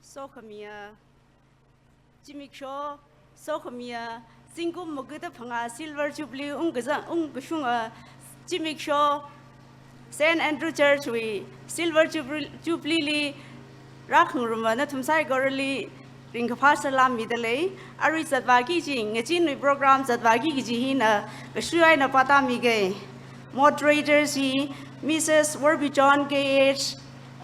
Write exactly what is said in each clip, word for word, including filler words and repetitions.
Sokhamiya zimiksho, sokhamiya zingkum magada phangā Silver Jubilee ungkazang, ungkashunga zimiksho, Saint Andrew Church wui Silver Jubilee, Jubilee li rākhangarumva nathum saikorali ringkaphā salam midalei. Arui zatvāki kaji, ngazinwui program zatvāki kaji hina kashui eina pātāmige. Moderators hi Missus Worbichon K H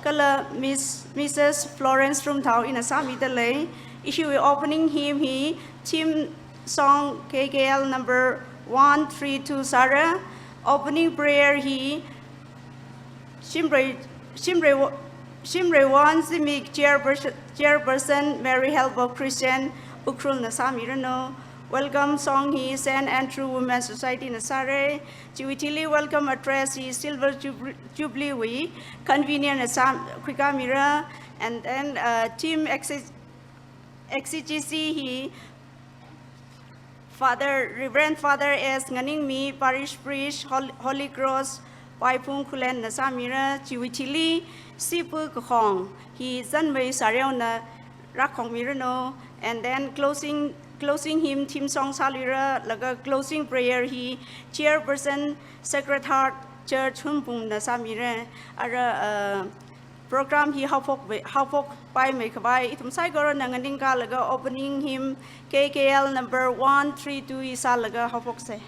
kala Miss, Missus Florence Rumthao ina sāmidalei. Ishiwui opening hymn hi theme song K K L number one three two sāra. Opening prayer hi Shimrei, Shimrei, Shimreiwon Zimik, Chairperson, Chairperson Mary Help of Christian Ukhrulna sāmiranu. Welcome song hi Saint Andrew Women Society na sāra. Chiwui thili welcome address hi Silver Jubli-, Jubilee wui convener na sā, khuikāmira. And then, uh, theme exeg-, exegesis hi Father, Reverend Father S Nganingmi, Parish Priest, Hol-, Holy Cross, Paiphung Khullen na sāmira. Chiwui thili Sipu Kakhong hi Zanmei Sareona rākhongmiranu. And then closing, closing hymn, theme song sāluira, laga closing prayer hi Chairperson Sacred Heart Church Hunphung na sāmira. Ara, uh, program hi haophok, haophok paimei khavai ithum saikorana nganingkālaga opening hymn K K L number one three two hi sālaga haophoksa.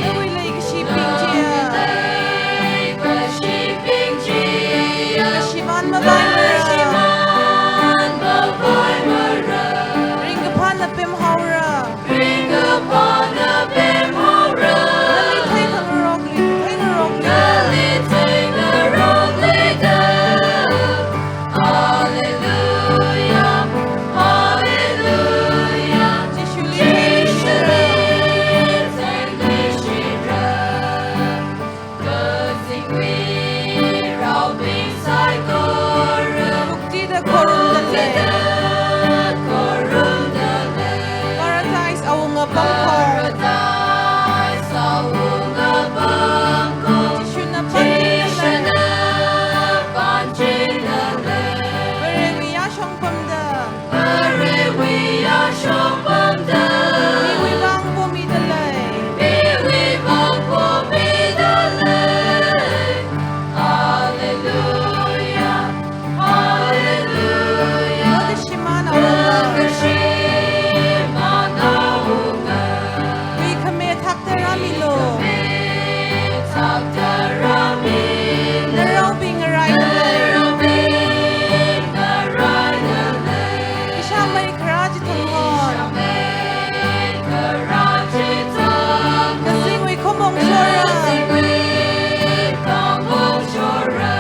Nawui leikashibing chiya. Kashivan mavaimara. Ringkaphāna pemhaora. Nali theingarokli, theingarokli. Alleluia, alleluia, Jishuli theingarokli. Muktida khorumdalei. Paradise awunga pangkho. Jishuna pānchingdalei. Varewui yāshong pamda. Varewui yāshong pamda. Miwui vang pomidalei. Miwui vang pomidalei. Alleluia, alleluia. Makashimān awunga. Makashimān awunga. Huikhame thakta rāmilu. Huikhame thakta rāmilu. Naraobing ngaraidalei. Naraobing ngaraidalei. Ishāmei kharā chithang hon. Ishāmei kharā chithang hon. Kazingwui khomong shora. Kazingwui khomong shora.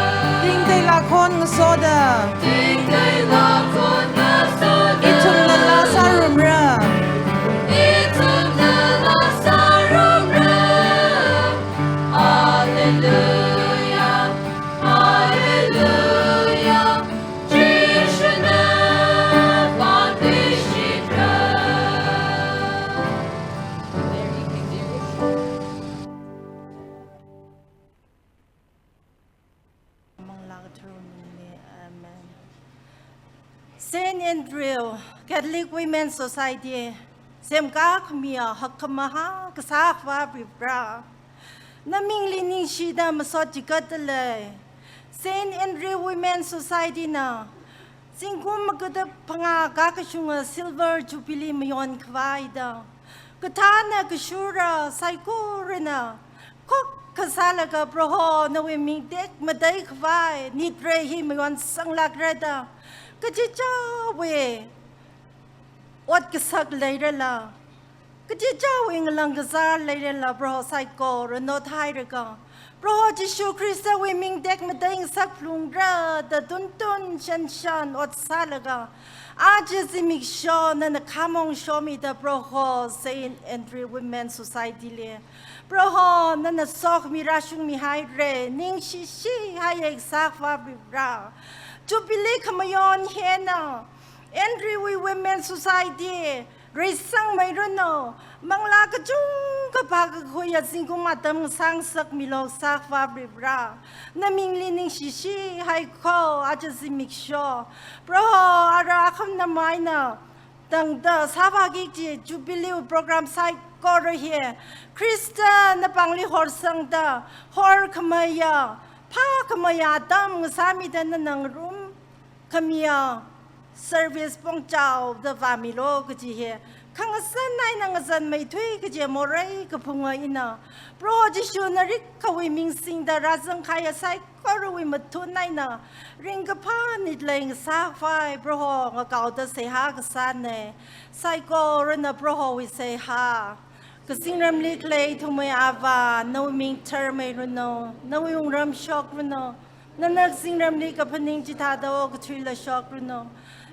Tingteila khon ngasoda. Tingteila khon ngasoda. Ithumna laa sārumra. Ithumna laa sārumra. Alleluia, alleluia, Jishuna pānpishitra. Manglā katharawui mingli, amen. Saint Andrew Catholic Women Society semkakhamiya hakkhamahā kasā Akhava Varivara, namingli ningshida masot chigatda lei. Saint Andrew Women Society na zingkum magada phangā kakashunga Silver Jubilee mayonkhavai da kathāna kashura saikorana khokkha sālaga Proho nawui ming tekmateikhavai nitrei hi mayonsanglākra da kachichāwui ot kasak leirala, kachichāwui ngalang kazār leirala Proho saikora nothairaga, Proho Jishu Khristawui ming tekmatei ngasakphalungra da tuntun shanshan ot sālaga, aja zimiksho nana khamong shomida Proho Saint Andrew Women Society li Proho nana sokhami rāshungmihaira, ningshishihaira kasā Akhava Varivara. Jubilee khamayon hina Andrew wui Women Society reisangmeiranu, manglā kachungkha phākakhuiya zingkum atam ngasāngasakmilu kasā Akhava Varivara. Namingli ningshishihaiko, aja zimiksho Proho ara akham namaina tangda sāphāki kaji Jubilee program saikora hi Khristana pāngli horsangda, horkhameiya, phākhameiya atam ngasāmida nana ngarumkhamiya service pongchaoda vāmilu kaji hi khangasan eina ngazanmeithui kaji morei kaphunga ina Proho Jishuna rikhawui ming singda rāzangkahaiya saikorawui mathun eina ringkaphā nitlei ngasākhavai Proho ngakaoda seihā kasāna. Saikorana Prohowui seihā. Kazingramli khalei ithumwui Avā, nawui ming tharmeiranu, nawui wungram shokranu, nana kazingramli kaphaning chithāda okathuila shokranu.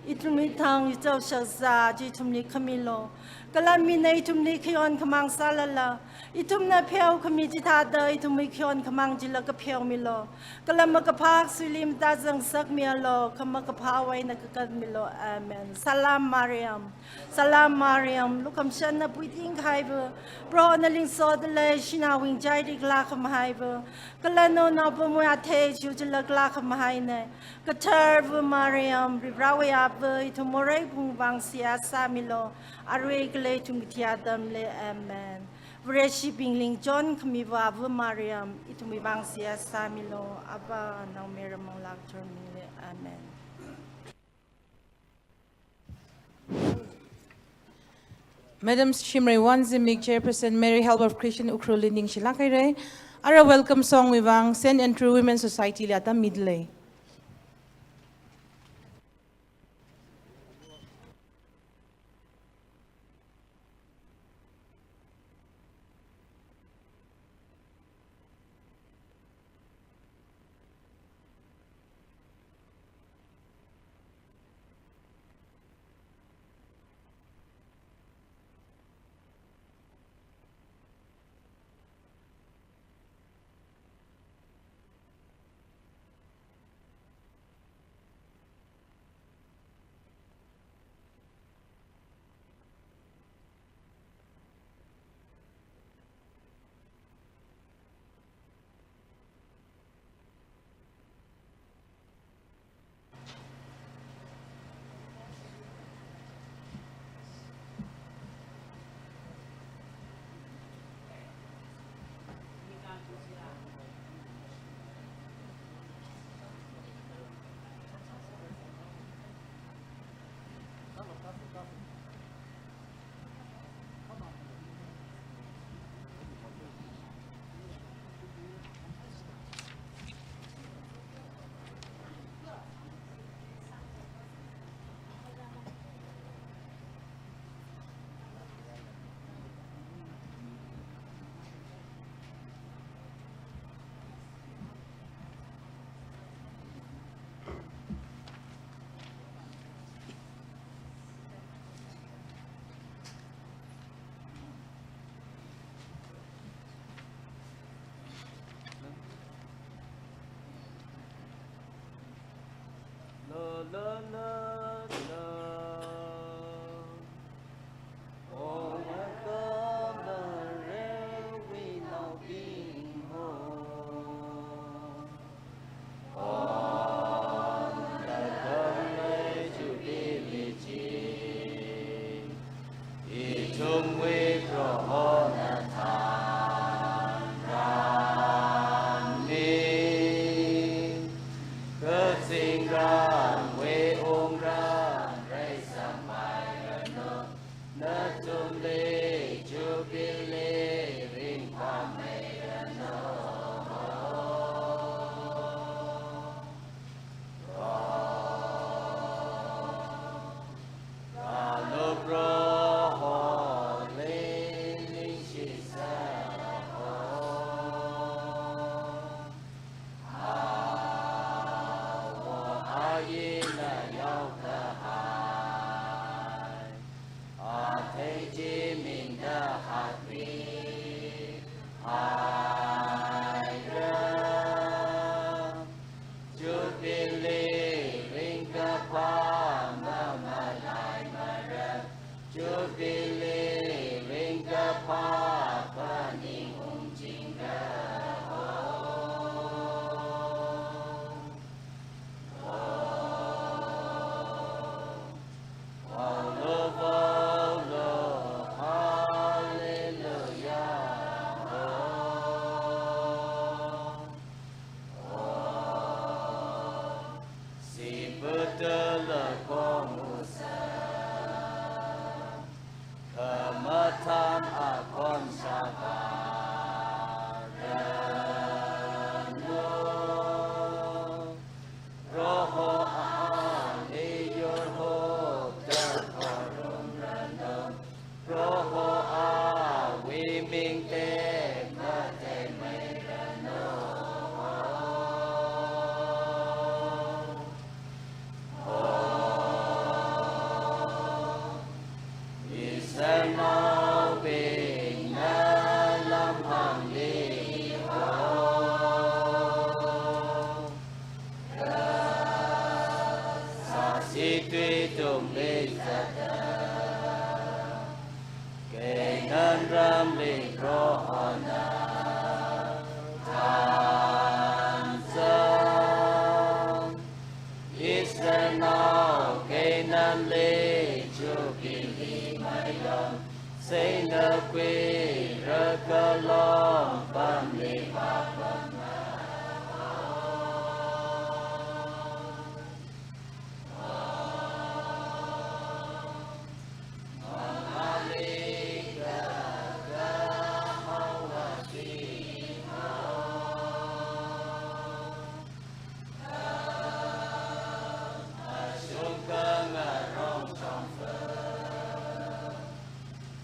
Ithumwui thang yuchao shakzā chi ithumli khamilu. Kala mina ithumli khayonkhamāng sālala, ithumna pheokhami chithāda ithumwui khayonkhamāng chila kapheomilu. Kala makaphā akasuili matā zangsakmialu, kha makaphāwui eina kakatmilu. Amen. Salam Mariam. Salam Mariam, lukhamashanna puitingkahaiva, Proho nali ngasoda lei, shanao wui ngachaili khalākhamahaiva, kala naonao pamwui athei chiwui chila khalākhamahaina. Katharva Mariam, Varivarawui ava, ithum morei phungvang seihā sāmilu, arui kala ithum kathi atamli. Amen. Vareshibingli ngachonkhamiva Ava Mariam, ithumwui vang seihā sāmilu, Avā, Naomayara Manglā Katharawui mingli. Amen. Madam Shimreiwon Zimik, Chairperson Mary Help of Christian Ukhrulli ningshilāk haira. Ara welcome song wui vang Saint Andrew Women Society li atam mida lei. La, la, la, la. O Naomarawui naobing ho. O Naomarawui Itui tungli zata, Canaan ramli Prohona thanzang. Israelnao Canaanli Jubilee mayong, seina kuira kalong pamli papam.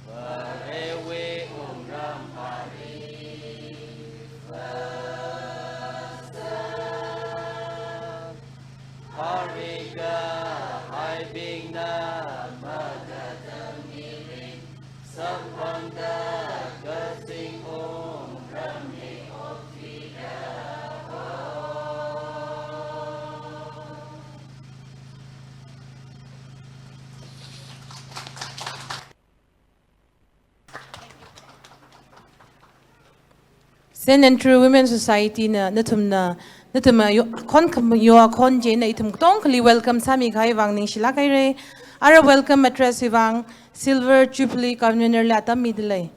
Pariwui wungram pari, pasa, parika haibingna magatang mirin, samphangda kazing wungramli okthuida. Saint Andrew Women Society na, nathumna, nathumna yo, khon kham, yo khon china ithum katongali welcome sāmikahai vang ningshilāk haira. Ara welcome address wui vang Silver Jubilee Convener li atam midalei.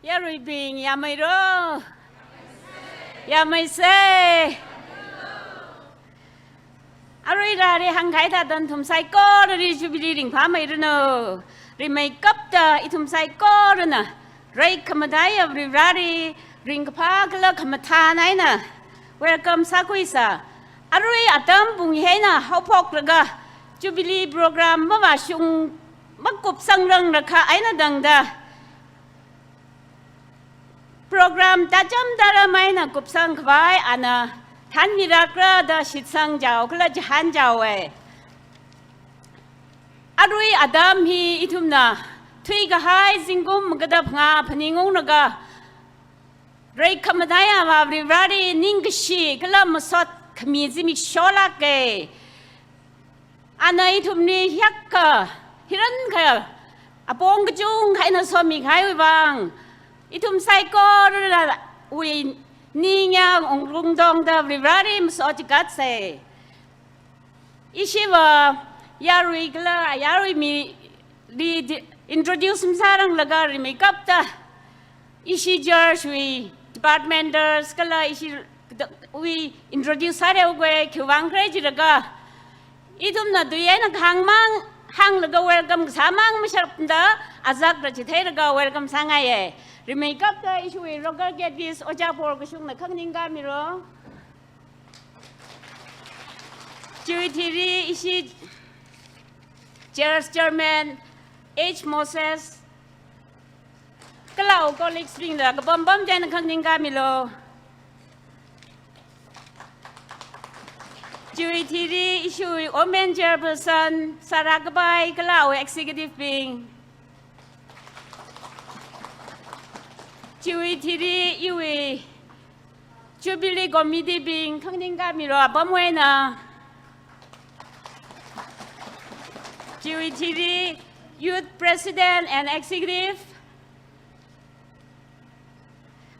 Yaruibing, yameiro? Yameisei. Arui rāri hāngkahai thāda nathum saikorali Jubilee ringphāmeiranu. Rimeikapta ithum saikorana rai khamataiya Varivarali ringkaphā kala khamathān eina welcome sākhuisa. Arui atam pung hi eina haophoklaga Jubilee program mavāshung makupsangranglakha eina tangda program tacham taram eina kupsangkhavai ana thanmilākra da shitsangchao kala chihānchaowa. Arui atam hi ithumna thuikahai zingkum magada phangā phaning unglaga rai khamataiya Varivarali ningkashi kala masot khami zimiksho lāka. Ana ithumli hiyākha, hiyākha apong kachungkha eina somikahaiwui vang ithum saikorawui ningyāng ungrung tongda Varivarali masot chigatsei. Ishiva yarui kala yaruimili di-, introduce masāranglaga rimeikapta ishi church wui departmentals kala ishi wui introduce sāhaowa. Khiwuivang khala jilaga ithumna tui eina kahāngmang hānglaga welcome kasāmang mashapda azakra chitheilaga welcome sāngaiya. Rimeikapta ishiwui local K T S Ojā Por Kashungna khangning kāmiro. Chiwui thili ishi church chairman H Moses kala awui colleagues bingla kapam pamda eina khangning kāmilo. Chiwui thili ishiwui women chairperson Sarah Kapai kala awui executive bing. Chiwui thili iwui Jubilee Committee bing khangning kāmiro apamwui eina. Chiwui thili Youth President and Executive.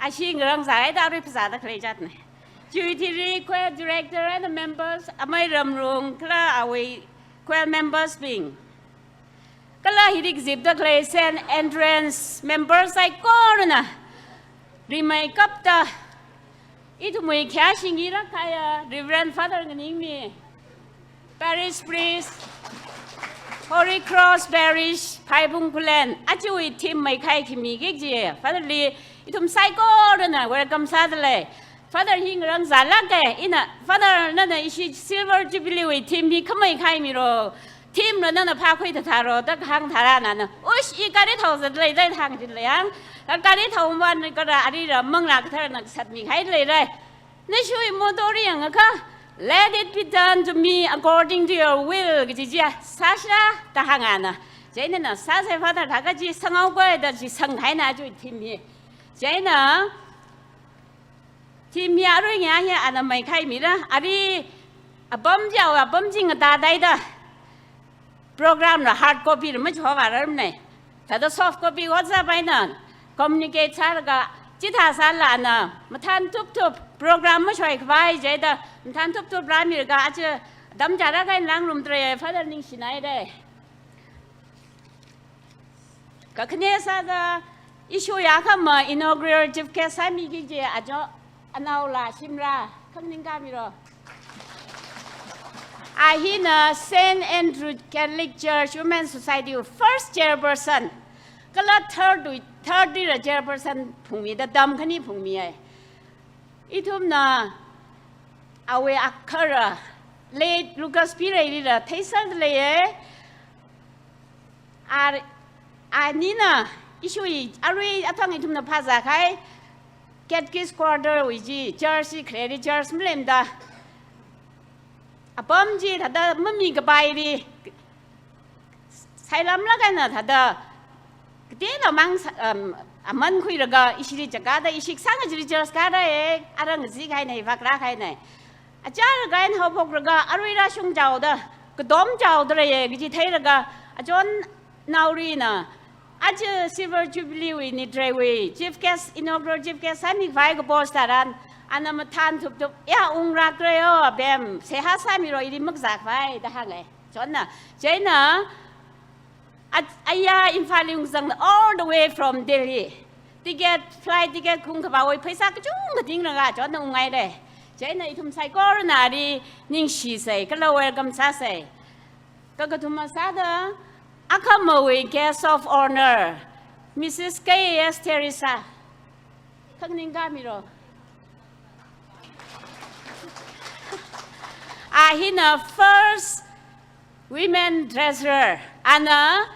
Ashi ngarang zāhaida arui phazāda khalei jatna. Chiwui thili Choir Director and members, Amei Ramrung kala awui choir members bing. Kala hili kazipda khalei Saint Andrew's members saikorana rimeikapta ithumwui khayāshing ilāk kahaiya Reverend Father Nganingmi, Parish Priest, Holy Cross Parish, Phaibung Khullen, ajawui theme meikhai khami kik ji Father li ithum saikorana welcome sādalei. Father hi ngarang zālāka, ina, Father nana ishi Silver Jubilee wui theme hi khamei khaimiro, theme la nana phākhui thathāro da kahāng tharan ana, ush, i gari thao zatlei da hāngchinlei yang, gari thao man kara arila Manglā Katharana sātmikahai leira. Nashiwui motor yangakha, "Let it be done to me according to your will," kaji chi sāsāra da hānga na. Chieina na sāsai Father thākha chi sanghaokoi da chi sanghaina chi theme hi. Chieina theme hi arui ngayā hi ana maikhaimira, ari apam chi awui apam chi ngatā daida program la hard copy la machoivārarmana. Thāda soft copy WhatsApp eina communicate sālaga chithā sālala ana mathān thupthup program machoikhavai chieina mathān thupthup rāmilaga aja atam chara kain langrumda lei, Father ningshinaira. Kakhane sāda issue ya khama inaugural chief guest sāmiki kaji ajo anaola Shimra, khanganing khamiro. A hina Saint Andrew Catholic Church Women Society first chairperson, kala third wui, third wui chairperson phungmida dam khani phungmiya. Ithumna awui akhara late Lucas Pireili la theiserda leiya. Ar, anina issue hi arui athang ithumna phāzākahai Catechist Quarter wui chi church hi khareli church maleimada apam chi thāda mamikapaili sailamlāk eina thāda kateonao mang sa-, um, aman khuilaga ishili chakada ishi sānga chili church kāra e, arang zi kahaina, ivak rākahaina. Achāra kain haophokraga arui rāshung chaoda, katom chaoda leiya kaji theilaga achon naorina aja Silver Jubilee wui nitreiwui chief guest, inaugural chief guest sāmikhavai kapo tharan ana mathān thupthup ya unglākra yo, abem seihā sāmiro, ili makazākhavai da hānga. Chonna, chieina a-, aya Imphalli ungzang all the way from Delhi. Ticket, flight ticket khungkhavāwui pheisā kachungkha tinglaga chonna ungngaira. Chieina ithum saikorana ali ningshisai, kala welcome sāsai. Kakathuma sāda akhamawui guest of honour, Missus K A S Theresa. Khanganing khamiro. A hina first women treasurer. Ana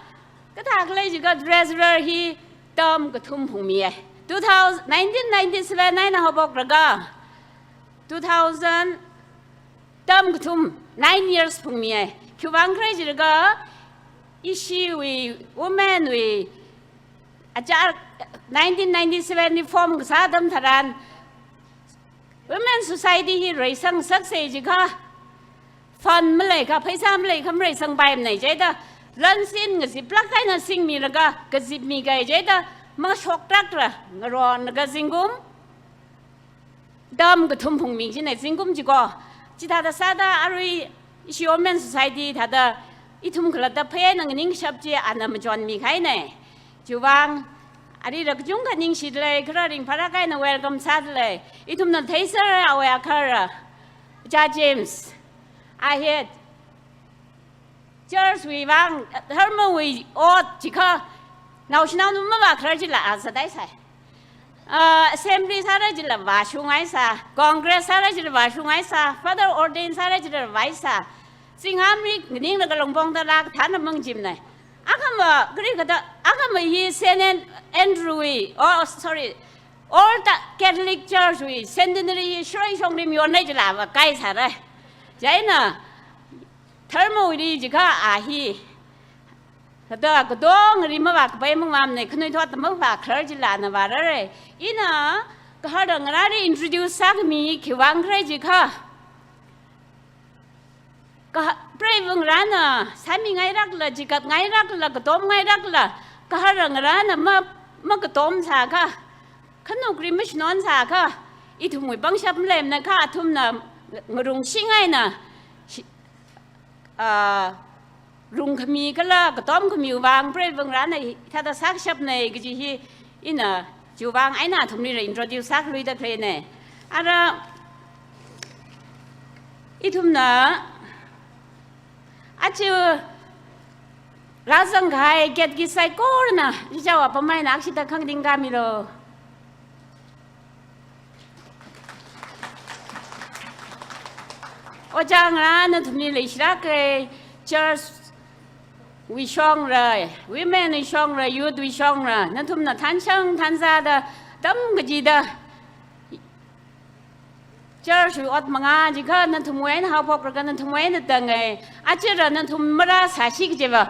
kathā khalei jiakha treasurer hi term kathum phungmiya. Two thousand, nineteen ninety-seven eina haophokraga two thousand term kathum, nine years phungmiya. Khiwuivang khala jiakha ishiwui women wui achar nineteen ninety-seven reform kasā atam tharan Women Society hi reisang saksai jiakha fund maleikha, pheisā maleikha mareisangpaimana, chieina lansin ngaziplāk eina singmilaga kazipmi kahai chieina mashoktākra, ngaronlaga zingkum term kathum phungmi kajina, zingkum chiko. Chithāda sāda arui ishi Women Society thāda ithum khalatta phei eina nganingshap chi ana machonmi kahaina. Chiwuivang arila kachungkha ningshida lei, kala ringphālāk eina welcome sāda lei. Ithumna theiser awui akhara, Cha James. A hi church wui vang, dharmawui ot jiakha naoshinao mavākharar chila a sādai sai. Ah, assembly sāra chila vāshungngai sā, congress sāra chila vāshungngai sā, father ordain sāra chila vāi sā. Zingham ri ningla kalungpong da lak thana mangchimna. Akhama, kari kata, akhama hi Saint An-, Andrew wui, oh, sorry, Old Catholic Church wui centenary hi shroi shongrim yonlei chila vākai sāra. Chieina, dharmawuili jiakha a hi kathā katongli mavākapai mangmamna, khanuithot mavākharar chila ana vārara. Ina kaharda ngarāli introduce sākhami khiwuivang khala jiakha, kaha-, preiva ngarāna sāmingairakla, chigatngairakla, katomngairakla, kaharda ngarāna ma, makatom sākha, khanukli mashinon sākha, ithumwui pangshap maleimana kha athumna ngarungshingaina, shi-, ah, rungkhami kala katomkhamiwui vang preiva ngarāna hithāda sākashapna kaji hi ina chiwuivang eina athumlila introduce sākhaluida khaleina. Ara ithumna aja rāzangkahai catechist saikorana, ichichāwui apam eina akshita khanganing khamilo. Ojā ngarā nathumli leishilāka, church wui shongla, women wui shongla, youth wui shongla, nathumna thanshang thansāda, tam kachida Church wui ot manga jiakha nathumwui eina haophokraga nathumwui eina tangai. Achira nathum marāsāsi kajiva,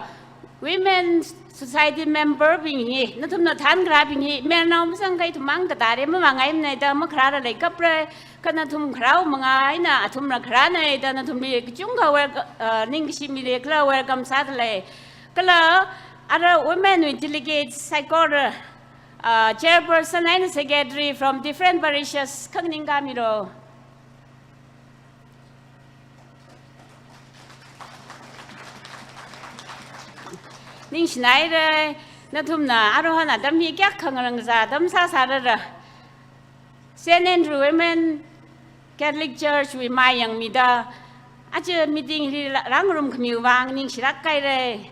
Women Society member bing hi, nathumna thānkharābing hi, mayarnao mazangakha ithum mang katāre, mamāngaimana da makharāra leikapra, kha nathum kharao manga eina athumra kharāna da nathumli kachungkha wel-, uh, ningkashi mili kala welcome sādalei. Kala ara women wui delegate saikora, uh, chairperson eina secretary from different parishes kha nganingkāmiro. Ningshinaira, nathumna aruihon atam hi kayākha ngarāngkazā atam sāsārara. Saint Andrew Women Catholic Church wui mayangmida, aja meeting hili la-, rāngarumkhami vang ningshilāk haira.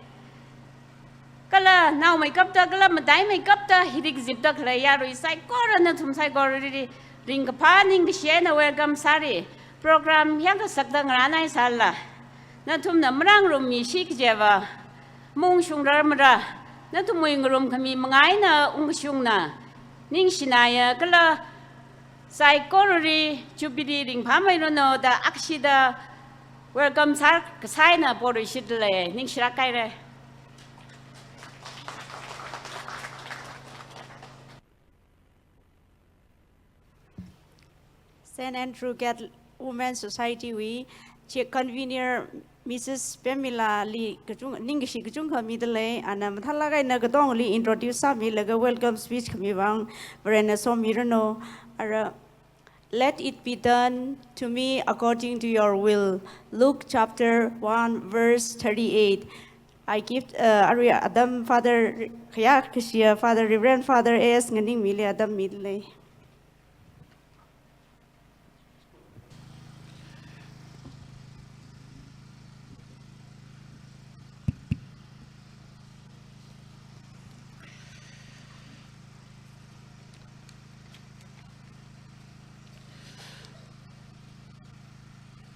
Kala naomeikapta, kala mataimeikapta, hili kazipda khalei yarui saikora nathum saikorali ringkaphā ningkashi eina welcome sāra. Program hiyākha sakda ngarānhaisālala, nathumna marāngarummishi kajiva, maungshungrarmara, nathumwui ngarumkhami manga eina ungkashungna ningshinaya, kala saikorali Jubilee ringphāmeiranu da akshida welcome sākasā eina poruishitdalei, ningshilāk haira. Saint Andrew Catholic Women Society wui Chief Convener Missus Pamela li kachung, ningkashi kachungkha midalei, ana mathālāk eina katongali introduce sāmilaga welcome speech khami vang Varena somiranu. Ara, "Let it be done to me according to your will." Luke chapter one, verse thirty-eight. I give, uh, arui atam Father, khayākashiya Father, Reverend Father S Nganingmili atam midalei.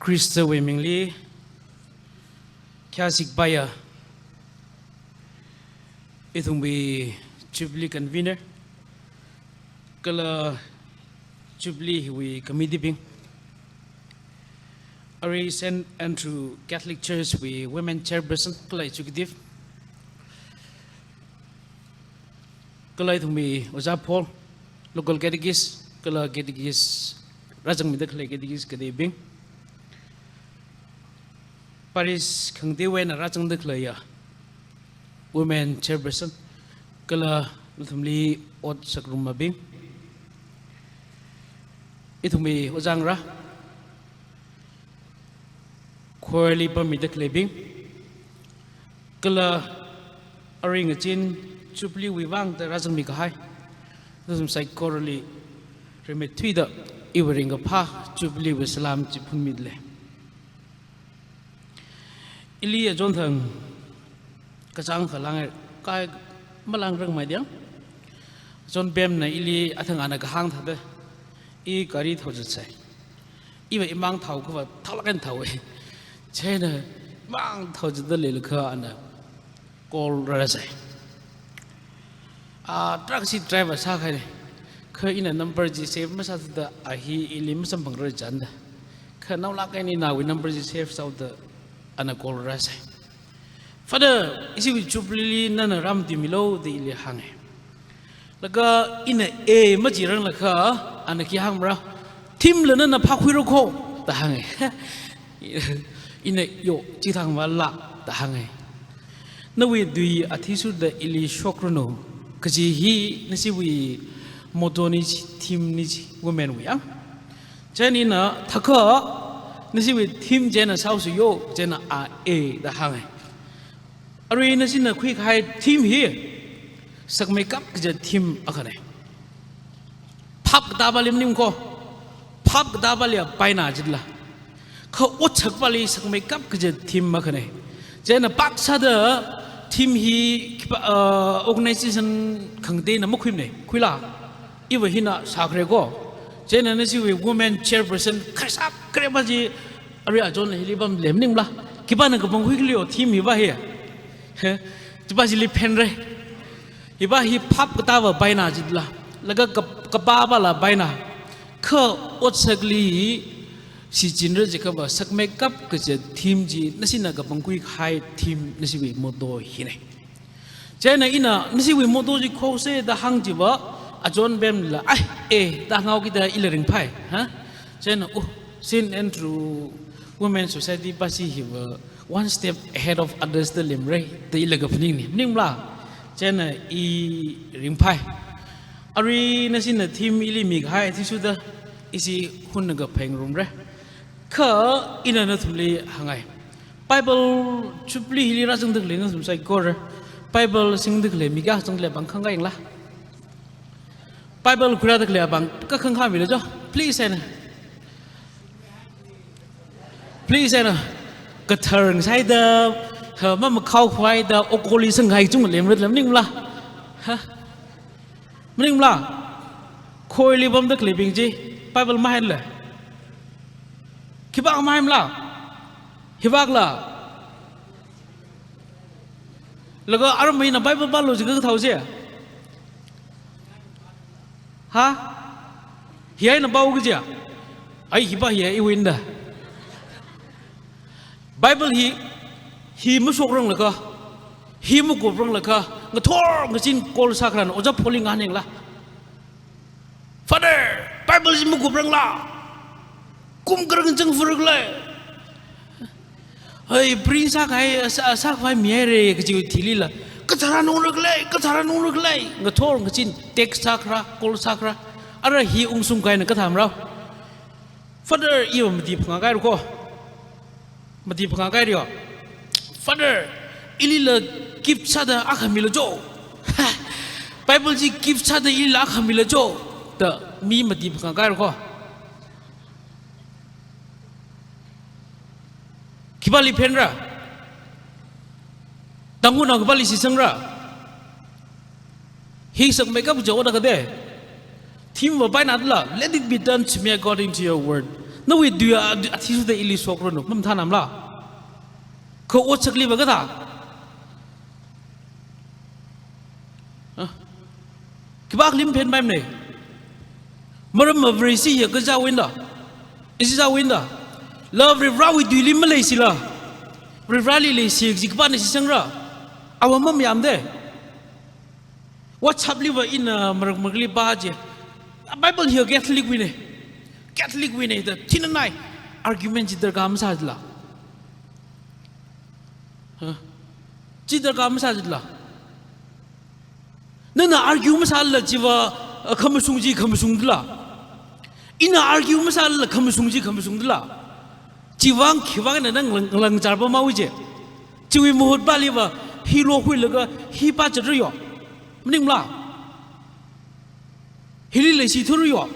Khristawui mingli khayāshik paiya, ithumwui Jubilee Convener, kala Jubilee hiwui committee bing, arui Saint Andrew Catholic Church wui Women Chairperson kala Executive, kala ithumwui Ojā Paul, local catechist, kala catechist, rāzangmida khalei catechist kateibing, parish khangateiwui eina rāzangda khaleiya Women Chairperson, kala nathumli ot sāngarummibing, ithumwui ojāngarā, choir li pammida khaleibing, kala arui ngazin Jubilee wui vangda rāzangmi kahai nathum saikorali rimeithuida iwui ringkaphā Jubilee wui salām chi phunmidalei. Ili achon thang kachāng khalāngai, kai malangrangmei diang. Achon Pamna ili athang ana kahāng thāda, i gari thaozatsai. Iva imang thao kava thaolāk eina thaowa. Chieina imang thaozatda leilakha ana call rāsai. A, truck chi driver sākahaina. Kha ina number chi save masāthāda a hi ili masamphangra chānda. Kha naolāk eina nawui number chi save sāhaoda ana call rāsai. "Father, ishiwui Jubilee li nana rāmatimilo," da ili hānga. Laga ina e machiranglakha, ana khi hāngmara, "Theme la nana phākhuira kho," da hānga. Ina, "Yo, chithang mala," da hānga. "Nawui tui athishurda ili shokranu, kaji hi nashiwui motto ni chi, theme ni chi, women wui yang." Chieina ina, "Thākha, nashiwui theme chieina sāhaosa yo," chieina a e da hānga. Arui nashina khuikahai theme hi, sakmeikap kaja theme akhana. Phap katāpali maning kho, phap katāpali apaina jitla. Kha otsakpali sakmeikap kaja theme akhana. Chieina pāksāda theme hi khipā, uh, organization khangateina makhuimana, khuila. Iva hina sākhare kho. Chieina nashiwui women chairperson khaisā khareba chi arui achon hili pamlei maningla. Khipāna kapangkhui khaleo theme hiva hi. He, chiva chili phenra. Hiva hi phap katāva paina jitla. Laga kap-, kapāpala paina. Kha otsakli shichinra jiakhava sakmeikap kaja theme chi, nashina kapangkhui kahai theme, nashiwui motto hina. Chieina ina nashiwui motto chi khose da hāng chiva, achon pemla, ai, eh, da ngao kida ila ringphai, ha? Chieina, oh, Saint Andrew Women Society pashi hiva one step ahead of others da lemra, da ila kaphaning ni, maningla? Chieina i ringphai. Arui nashina theme ili mikahai athishurda, ishi hunna kaphengrumra. Kha ina nathumli hāngngai. Bible Jubilee hili rāzangda khalei nathum saikora Bible singda khalei mi kayā zangda lei pāng khangayangla? Bible khuirāda khalei pāng kakhang khāmila jo. Please, eina. Please, eina. Kathar ngasaida, ha, mamakhao khuida, okoli sanghai chunglemra, maningla? Ha? Maningla? Khoili pamda khaleibing chi Bible mahaila? Khipākha mahaimala? Hipākhala? Laga aram eina Bible pālu jiakha kathao chi? Ha? Hi eina pāu kaji? Ai, hi pā hi iwui eina da. Bible hi, hi mashokranglakha, hi makuprang lakha, ngathor ngazin call sākharan, ojā pholi ngahānyangla? Father, Bible chi makuprangla? Kum kayākha chang furuk lei? Hai, print sākahai, sā, sākhavai mi haira kaji thilila, kathara nungra khalei, kathara nungra khalei, ngathor ngazin text sākhara, call sākhara. Ara hi ungshung kahaina kathā marao? Father, iva mati phangā kahaira ko. Mati phangā kahaira yo. Father, ilila gift sāda akha mila jo. Bible chi gift sāda ilila akha mila jo, da mi mati phangā kahaira ko. Khipāli phenra? Tangkhulnao khipāli shisangra? Hi sakmeikap kaja ot akha de. Theme va paina dala, "Let it be done to me according to your word." Nawui tui a, athishurda ili shokranu, mamathānamala? Kha ot sakliva kathā? Ah. Khipākhali maphenpaimana? Maramva Vareshi hi kazāwui eina da, ishizāwui eina da. La Varivarāwui tuili maleishila, Varivarāli leishi kaji khipāna shisangra? Awa mamayāmana de. WhatsApp liva ina marak marakli pā chi. Bible hi Catholic wuina. Catholic wuina da thinanai. Argument chi darkar masāla? Ha? Chi darkar masāla? Nana argue masāla chiva, ah, khamashung chi khamashung dala? Ina argue masāla khamashung chi khamashung dala? Chiwui vang khiwui vang eina nang ngalang, ngalangchar pamhaowa chi? Chiwui mahut pāliva, hi lokhuilaga, hi pāchatra yo. Maningmala? Hili leishithura yo.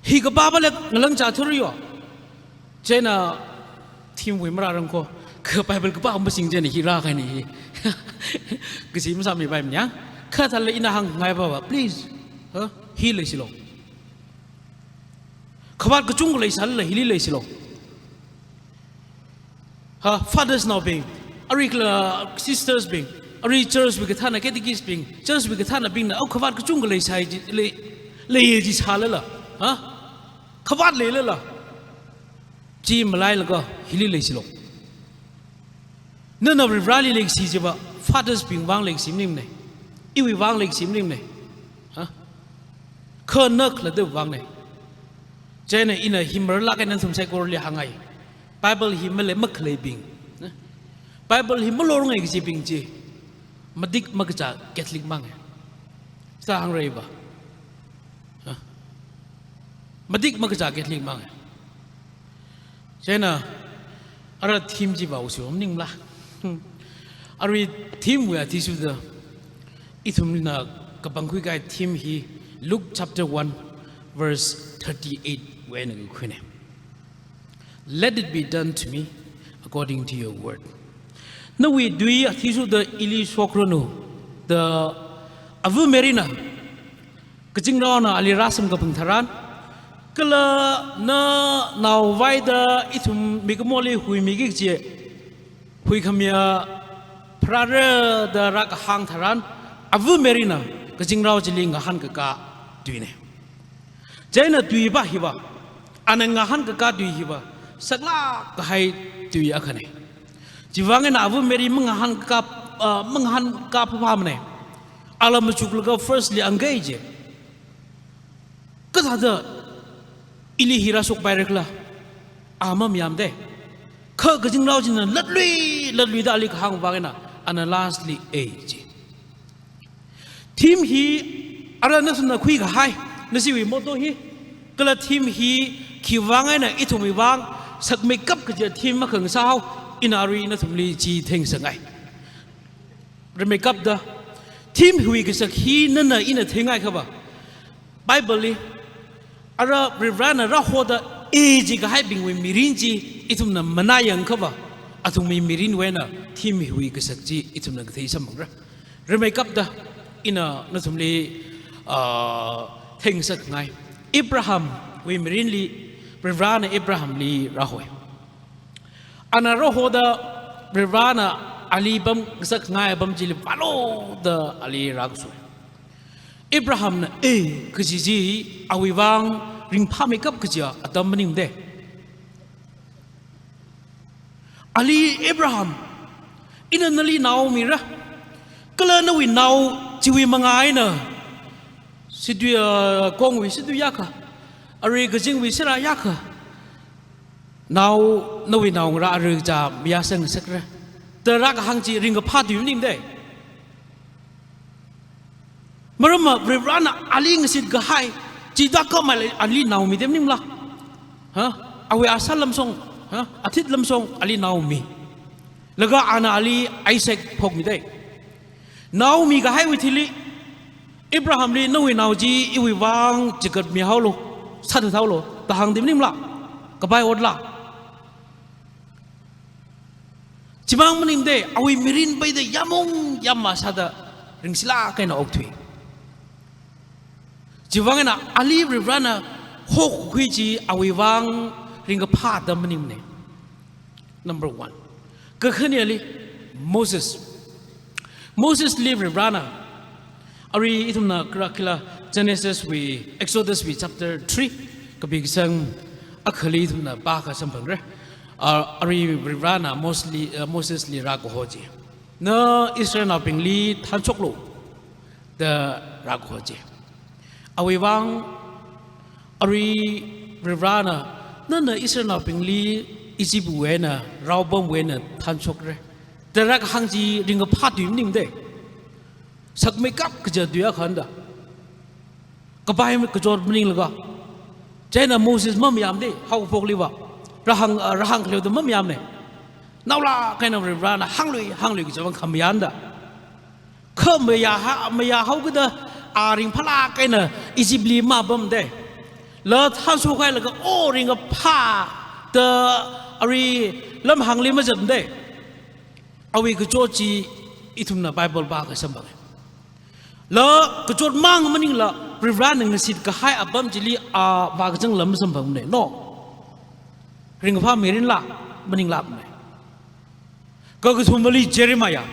Hi kapā pāla ngalangchāthura yo. Chieina theme wui marārang ko, kha Bible kapā masing chieina hi rākahaina hi. Kashi masāmipaimana ya. Kha thālala ina hāngngai pava, please. Ha? Hi leishilu. Khavāt kachungkha leisālala hili leishilu. Ha, fathers naobing, arui kala sisters bing, arui church wui kathāna catechist bing, church wui kathānabingna, oh, khavāt kachungkha leisai ji, lei, leiya jisālala. Ha? Khavāt leilala. Chi malailaga hili leishilu. Nana Varivarāli leikashi chiva, fathers bing vang leikashi maningmana. Iwui vang leikashi maningmana. Ha? Kha na khalattawui vangna. Chieina ina hi marālāk eina nathum saikorali hāngngai. Bible hi malei makhaleibing, ne? Bible hi malorngai kajibing chi matik makachā Catholic manga. Sā hāngrei va. Ha? Matik makachā Catholic manga. Chieina, ara theme chiva usi maningmala? Hmm. Arui theme wui athishurda, ithumna kapangkhui kahai theme hi Luke chapter one, verse thirty-eight wui eina kakhuina. "Let it be done to me according to your word." Nawui tui athishurda ili shokranu, da ava Maryna kazingraona ali rāsamkaphang tharan, kala na naovaida ithum mikumoli huimiki kaji huikhamiya pharāra da rākahāng tharan, ava Maryna kazingrao chili ngahānkakā tuina. Chieina tui pa hiva, Ana ngahānkakā tui hiva saklāk kahai tui akhana. Chiwuivang eina Ava Mary mangahānkakā, ah, mangahānkakā phāphāmana. Ala machuklaga firstly angkai ji. Kathāda ili hi rāshokpaira khala? A mamayāmana. Kha kazingrao china latlui, latluida ali kahāng vang eina, ana lastly A ji. Theme hi ara nathumna khuikahai, nashiwui motto hi. Kala theme hi khiwuivang eina ithumwui vang sakmeikap kaja theme makhangasā hao, ina arui nathumli chi theingasakngai. Rimeikapta, theme hiwui kasak hi nana ina theingai khava, Bible li, ara Varivarana rāhoda A jikahaibingwui mirin chi ithumna manā yangkhava, athumwui mirinwui eina theme hiwui kasak chi ithumna kathei samphangra. Rimeikapta, ina nathumli, ah, theingasakngai. Abrahamwui mirinli, Varivarana Abrahamli rāhoi. Ana rāhoda Varivarana ali pamngasakngai apam chili vālu da ali rākasoi. Abrahamna A kaji chi awui vang ringphāmeikap kaja atam maningmana. Ali Abraham, ina nali nao mira. Kala nawui nao chiwui mangā eina situi, ah, kongwui situi yākha, arui kazingwui sera yākha, nao, nawui naongarā arui kachā mayāsang ngasakra, da rākahāng chi ringkaphā tui maningmana. Maramva Varivarana ali ngasitkahai chi da kamaila ali nao mida maningmala? Ha? Awui asā lamshong, ha? Athit lamshong ali nao mi. Laga ana ali Isaac phokmida. Nao mikahaiwui thili, Abrahamli nawui nao chi iwui vang chigatmi haolu, sāthat haolu, da hāngda maningmala? Kapai otla? Chimang maningmana, awui mirin peida yāmong yāmma sāda ringshilāk eina okthui. Chiwuivang eina ali Varivarana hokhui chi awui vang ringkaphā atam maningmana. Number one. Kakhaneli, Moses. Mosesli Varivarana, arui ithumna kharakila Genesiswui, Exoduswui chapter three, kapi kasang akhali ithumna pākha samphangra. Ah, arui Varivarana Mosesli, ah, Mosesli rākaho chi, na Israelnaobingli thanshoklu, da rākaho chi. Awui vang, arui Varivarana, nana Israelnaobingli Egyptwui eina, raopamwui eina thanshokra, da rākahāng chi ringkaphā tui maningmana. Sakmeikap kaja tui akhana da. Kapai kachot maninglaga. Chieina Moses mamayāmana, haokaphokliva. Rāhāng, rāhāng khaleoda mamayāmana. Naolāk eina Varivarana hānglui, hānglui kaja vang khamayāna da. Kha mayā ha, mayā haokida a ringphālāk eina Egyptli mapamda. La thanshok hailaga, o ringkaphā da arui lamhāngli mazatda. Awui kachot chi ithumna Bible pākha samphanga. La kachot mang maningla, Varivarana ngasitkahai apam chili a vākazang lam samphangmana. No. Ringkaphā mirinla, maninglākmana. Kakathumali Jeremiah.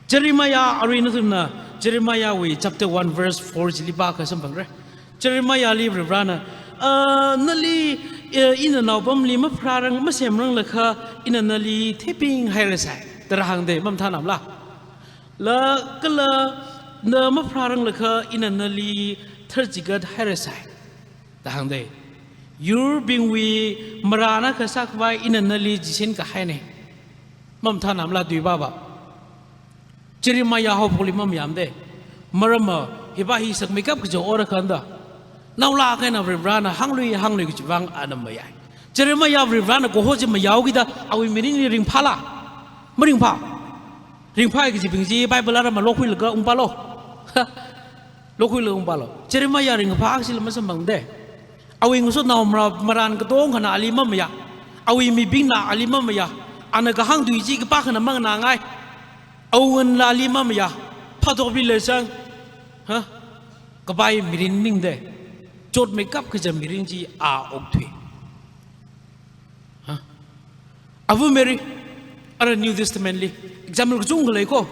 Jeremiah, arui nathumna Jeremiahwui chapter one verse four chili pākha samphangra. Jeremiahli Varivarana, ah, nali, eh, ina naopamli mapharārang, masemranglakha, ina nali theiping hairasai, da rāhāngda, mamathānamala? La kala na mapharāranglakha, ina nali tharchigat hairasai, da hāngda. Yurbingwui marān akha sākhavai ina nali chisin kahaina. Mamathānamala tui pāva? Jeremiah haophokli mamayāmana. Maramva, hiva hi sakmeikap kaja ot akhana da. Naolāk eina Varivarana hānglui, hānglui kaji vang ana mayāi. Jeremiah Varivarana kaho chi mayāhaokida, awui mirinli ringphāla? Maringphā. Ringphāi kajibing chi Bible ara malokhuilaga ungpālu. Lokhuilaga ungpālu. Jeremiah ringkaphā akshila masamphangmana. Awui ngasotnao mara-, marān katongkhana ali mamayā. Awui mibingna ali mamayā. Ana kahāng tui chi kapā akhana manganāngai. Awunganla ali mamayā. Phātopli leisang. Ha? Kapai mirin maningmana. Chotmeikap kaja mirin chi a okthui. Ha? Ava Mary, ara New Testament li example kachungkha lei ko.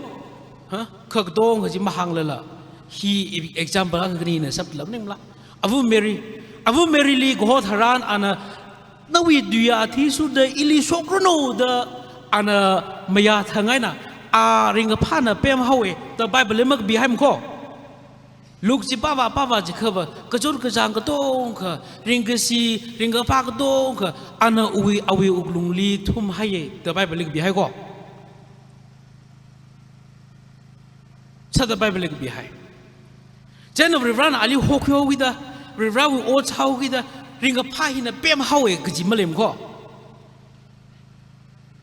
Ha? Kha katongkha chi mahānglala, hi example akha khanina sap lam maningmala? Ava Mary, Ava Mary li kaho tharan ana, nawui tuiya athishurda ili shokranu da ana mayāthang eina, a ringkaphāna pemhaowe da Bible li makapihai makho. Luke chi pāvā pāvā chiakhava, kachot kachāng katongkha, ringkashi, ringkaphā katongkha, ana awui, awui wuklungli thumhaiye da Bible li kapihai ko. Sāda Bible li kapihai. Chieina Varivarana ali hokhuihaokida, Varivarawui ot sāhaokida, ringkaphā hina pemhaowe kaji maleimana ko.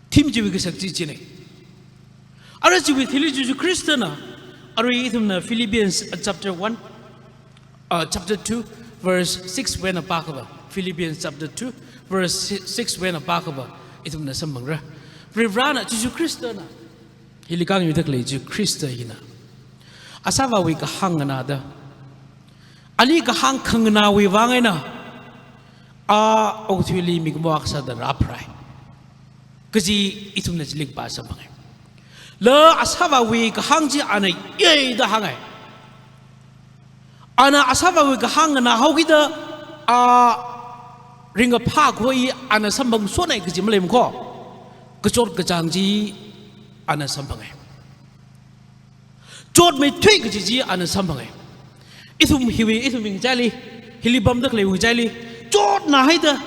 Theme chiwui kasak chi chine. Ara chiwui thili Jesu Khristana, arui ithumna Philippians, uh, chapter one, uh, chapter two, verse six wui eina pākhava, Philippians chapter two, verse six wui eina pākhava, ithumna samphangra. Varivarana, Jesu Khristana, hili kangyuida khalei Jesu Khrista hina asāvāwui kahāng nganāda, ali kahāng khanganāwui vang eina, a okathuili mikumo akha sāda rāpharai kaji ithumna chili kapā samphangai. Kala asāvāwui kahāng chi ana yei da hāngai. Ana asāvāwui kahāng nganāhaokida, a ringkaphā kaho hi ana samphang sonnai kaji maleimana ko. Kachot kachāng chi ana samphangai. Chotmeithui kaji chi ana samphangai. Ithum hiwui, ithumwui ngachaili, hili pamda khaleiwui ngachaili, chotna haida,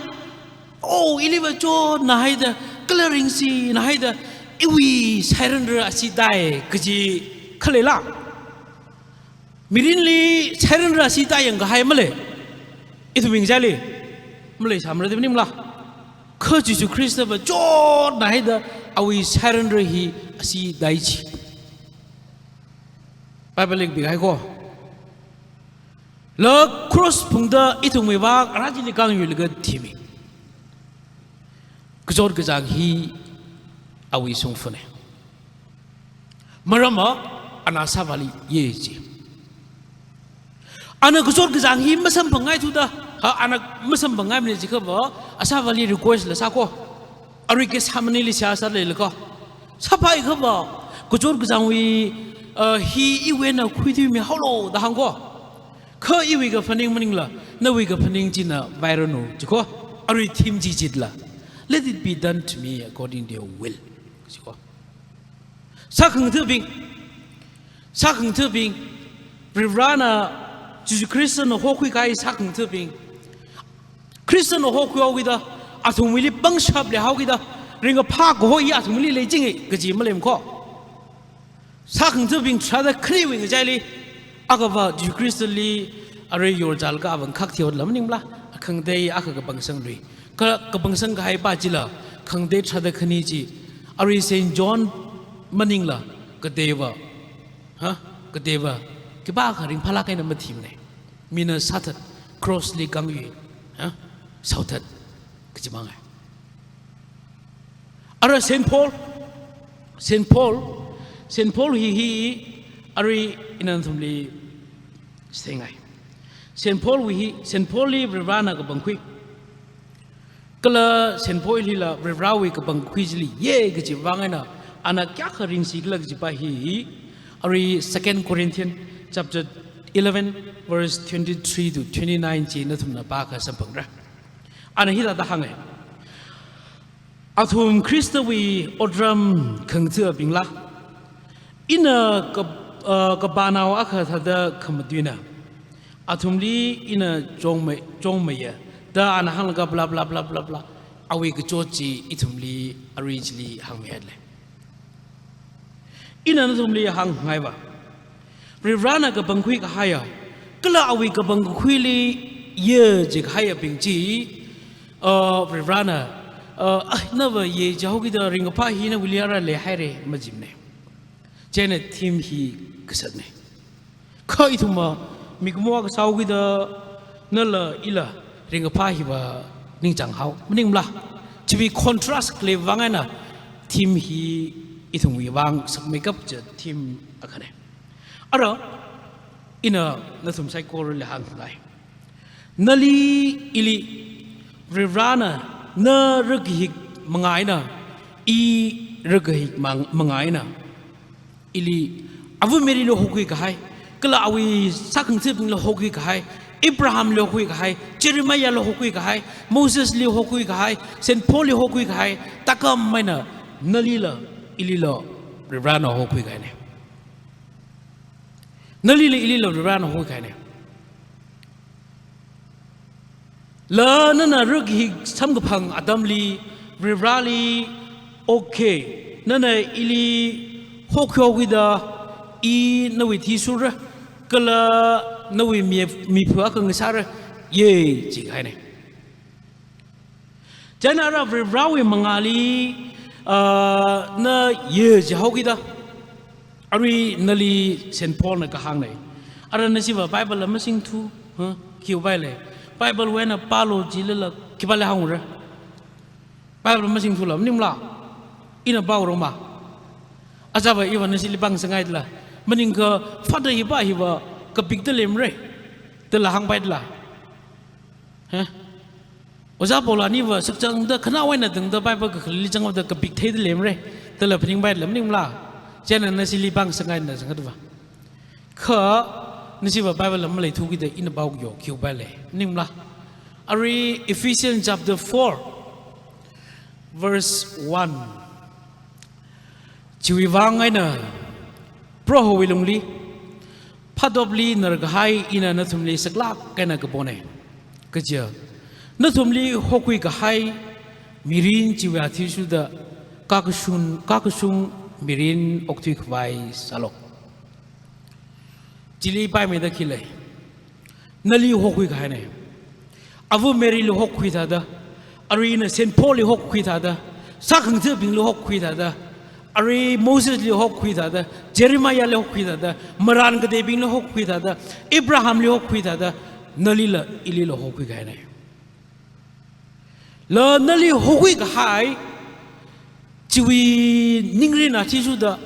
oh, iliva chotna haida, kala ringshina haida, iwui sairanra asi dai kaji khaleila? Mirinli sairanra asi dai yangkahai malei. Ithumwui ngachaili maleisāmara da maningla? Kha Jesu Khristava chotna haida awui sairanra hi asi dai chi. Bible li kapihai ko. Kala cross phungda ithumwui vang ara chili kangyuilaga thimi. Kachot kachāng hi awui shongfane. Maramva, ana asāvāli yei chi. Ana kachot kachāng hi masamphangngaithuda, ha, ana masamphangngaimane chiakhava, asāvāli request la sā ko. Arui Gethsemaneli seihā sāda leilako. Sāphaiakhava, kachot kachāngwui, uh, hi iwui eina khuithuimihaolu da hāng ko. Kha iwui kaphaning maningla, nawui kaphaning china vairanu, chi ko. Arui theme chi chila, "Let it be done to me according to your will," chi ko. Sākhangathabing, sākhangathabing, Varivarana, Jesu Khristana hokhui kahai sākhangathabing, Khristana hokhuihaokida, athumwuili pangshap leihaokida, ringkaphā kaho hi athumli leichinge kaji maleimana ko. Sākhangathabing tharāda khaniwui ngachaili, akhava Jesu Khristali arui yorchālaga ava ngakhak thihaoda maningla, khangatei akha kapangsang lui. Ka, kapangsang kahai pa chila, khangatei tharāda khani chi, arui Saint John maningla, kateiva, ha? Kateiva khipākha ringphālāk eina mathimane. Mina sāthat, cross li kangyui, ha? Shaothat kaji mangai. Ara Saint Paul, Saint Paul, Saint Paul hi hi, arui ina nathumli shiteingai. Saint Paul wui hi, Saint Paul li Varivarana kapangkhui. Kala Saint Paul hila Varivarawui kapangkhui chili yei kaji vang eina, ana kayākha ringshikhala kaji pa hi, arui Second Corinthians chapter eleven, verse twenty-three to twenty-nine chi nathumna pākha samphangra. Ana hithāda hāngai. Athum Khristawui otram khangathabingla, ina ka, uh, kapānao akha thāda khamatuina, athumli ina chongmei, chongmeiya da ana hānglaga bla bla bla bla bla, awui kachot chi ithumli arui chili hāngmihaile. Ina nathumli hāngngaiva, Varivarana kapangkhui kahaiya, kala awui kapangkhuili yei jikahaiyabing chi, uh, Varivarana, uh, ah, nava yei jihaokida ringkaphā hi nawuili ara leihaire majimane. Chieina theme hi kasakne. Kha ithumva mikumo kasā haokida nala ila ringkaphā hiva ningchānghao, maningmala? Chiwui contrast khalei vang eina theme hi ithumwui vang sakmeikap kaja theme akhane. Ara, ina nathum saikorali hāngngai. Nali ili Varivarana na rakahik manga eina, i rakahik mang-, manga eina, ili Ava Mary li hokhui kahai, kala awui sākhangathabingli hokhui kahai, Abrahamli hokhui kahai, Jeremiahli hokhui kahai, Mosesli hokhui kahai, Saint Paulli hokhui kahai, takam eina nalila ilila Varivarana hokhui kahaina. Nalila ilila Varivarana hokhui kahaina. La nana ruk hi samkaphang atamli, Varivarali, okay, nana ili hokhuida, i nawui thi sura, kala nawui mi, miphu akha ngasāra, ye, chi kahaina. Chieina ara Varivarawui mangāli, ah, na ye jihaokida, arui nali Saint Paulna kahāngna. Ara nasiva Bible la masingthu, ha, khiwuivang lei. Bible wui eina pālu jilala khipāli hāngra. Bible masingthula, maningmala? Ina pāhaorama. Achava iva nasili pāngasakngaidala, maningakha Father hiva hiva kapikda leimara, dala hāngpaidala. Ha? Ojā Paula niva sakchangda khanao eina tangda Bible kakhalatli zangda kapik theida leimara, dala phaningpaidala, maningmala? Chieina nasili pāngasakngaina zangkhavā. Kha nasiva Bible la maleithukida ina pāhaoyo, khiwuivang lei, maningmala? Arui Ephesians chapter four, verse one. Chiwuivang eina Prohowui lungli, phatopli narkahai ina nathumli saklāk eina kapona. Kaja, nathumli hokhui kahai mirin chiwui athishurda kakashung, kakashung mirin okthuikhavai sālu. Chili paimeida khi lei? Nali hokhui kahaina. Ava Maryli hokhui thāda, arui ina Saint Paulli hokhui thāda, sākhangatha̱bingli hokhui thāda, arui Mosesli hokhui thāda, Jeremiahli hokhui thāda, marān kateibingli hokhui thāda, Abrahamli hokhui thāda, nalila ilila hokhui kahaina. La nali hokhui kahai chiwui ningrin athishurda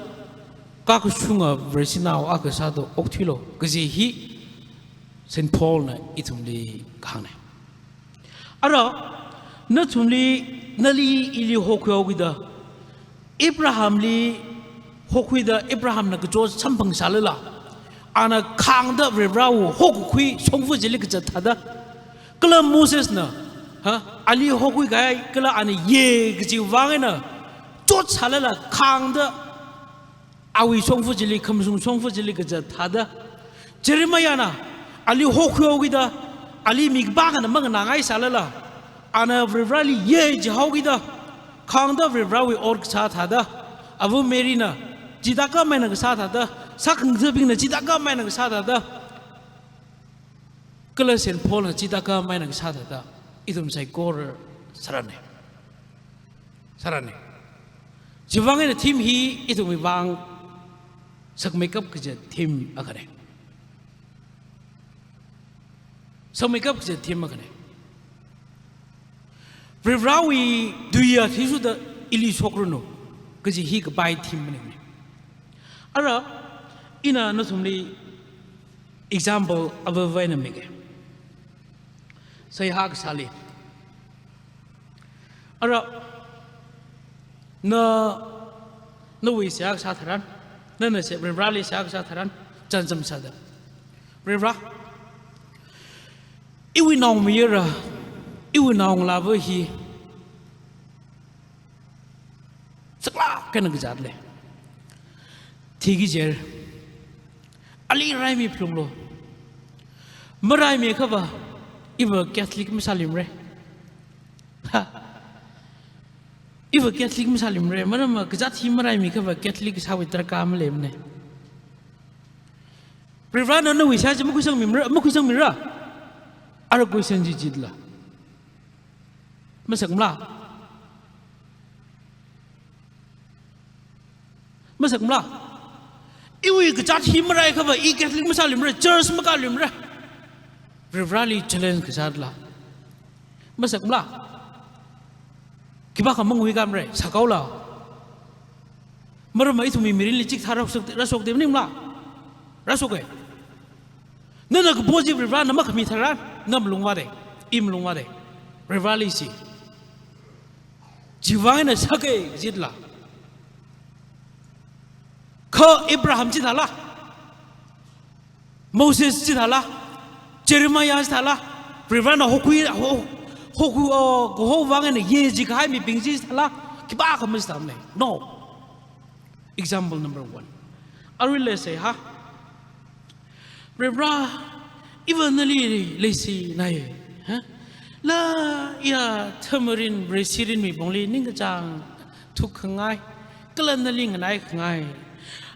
kakashunga Vareshi nao akha sāda okthuilu, kaji hi Saint Paulna ithumli kahāngna. Ara, nathumli, nali ili hokhuihaokida, Abrahamli hokhuida, Abrahamna kachot samphang sālala, ana khāngda Varivarawui hokhui shongfa chili kazat thāda, kala Mosesna, ha, ali hokhui kahai, kala ana ye kajiwui vang eina chot sālala khāngda, awui shongfa chili, khamashung shongfa chili kazat thāda, Jeremiahna ali hokhuihaokida, ali mikapā akhana manganāngai sālala, ana Varivarali ye jihaokida, khāngda Varivarawui ot kasā thāda, Ava Maryna chithākhamei eina kasā thāda, sākhangatha̱bingna chithākhamei eina kasā thāda, kala Saint Paulna chithākhamei eina kasā thāda, ithum saikora sārana. Sārana. Chiwuivang eina theme hi ithumwui vang sakmeikap kaji theme akhana. Sakmeikap kaji theme akhana. Varivarawui tui athishurda ili shokranu kaji hi kapai theme maningmana. Ara, ina nathumli example avāva eina mika. Seihā kasāli. Ara, na, nawui seihā kasā tharan, nana se, Varivarali seihā kasā tharan, chānjam sāda, Varivara, iwui naomayara, iwui naongalāva hi saklāk eina kazat lei. Thiki jira. Ali raimi phalunglu. Maraimiakhava, iva Catholic masāluimara. Ha. Iva Catholic masāluimara. Maramva kazāt hi maraimiakhava Catholic sāwui darkar maleimana. Varivarana nawui seihā chi makhuisangmimara, makhuisangmira. Ara question chi chithāla. Masakmala? Masakmala? Iwui kazāt hi maraiakhava, i Catholic masāluimara, church makāluimara. Varivarali challenge kasāla. Masakmala? Khipākha mangui kamara, sākaola. Maramva ithumwui mirinli chikathā rāshok, rāshokda maningmala? Rāshoka. Nana kapo chi Varivarana makhami tharan, na malungvāda, i malungvāda. Varivarali si. Chiwuivang eina sāka jila. Kha Abraham chithāla. Moses chithāla. Jeremiah chithāla, Varivarana hokhui, ho-, hokhui, oh, kaho vang eina ye jikahai mibing chi chithāla, khipākha masāmane. No. Example number one. Aruila sāhai. Varivara, iva nali leishinai. Ha? La iya thamarin, Varesirin mibingli ningkachāng thukkhangai, kala nali nganaikhangai.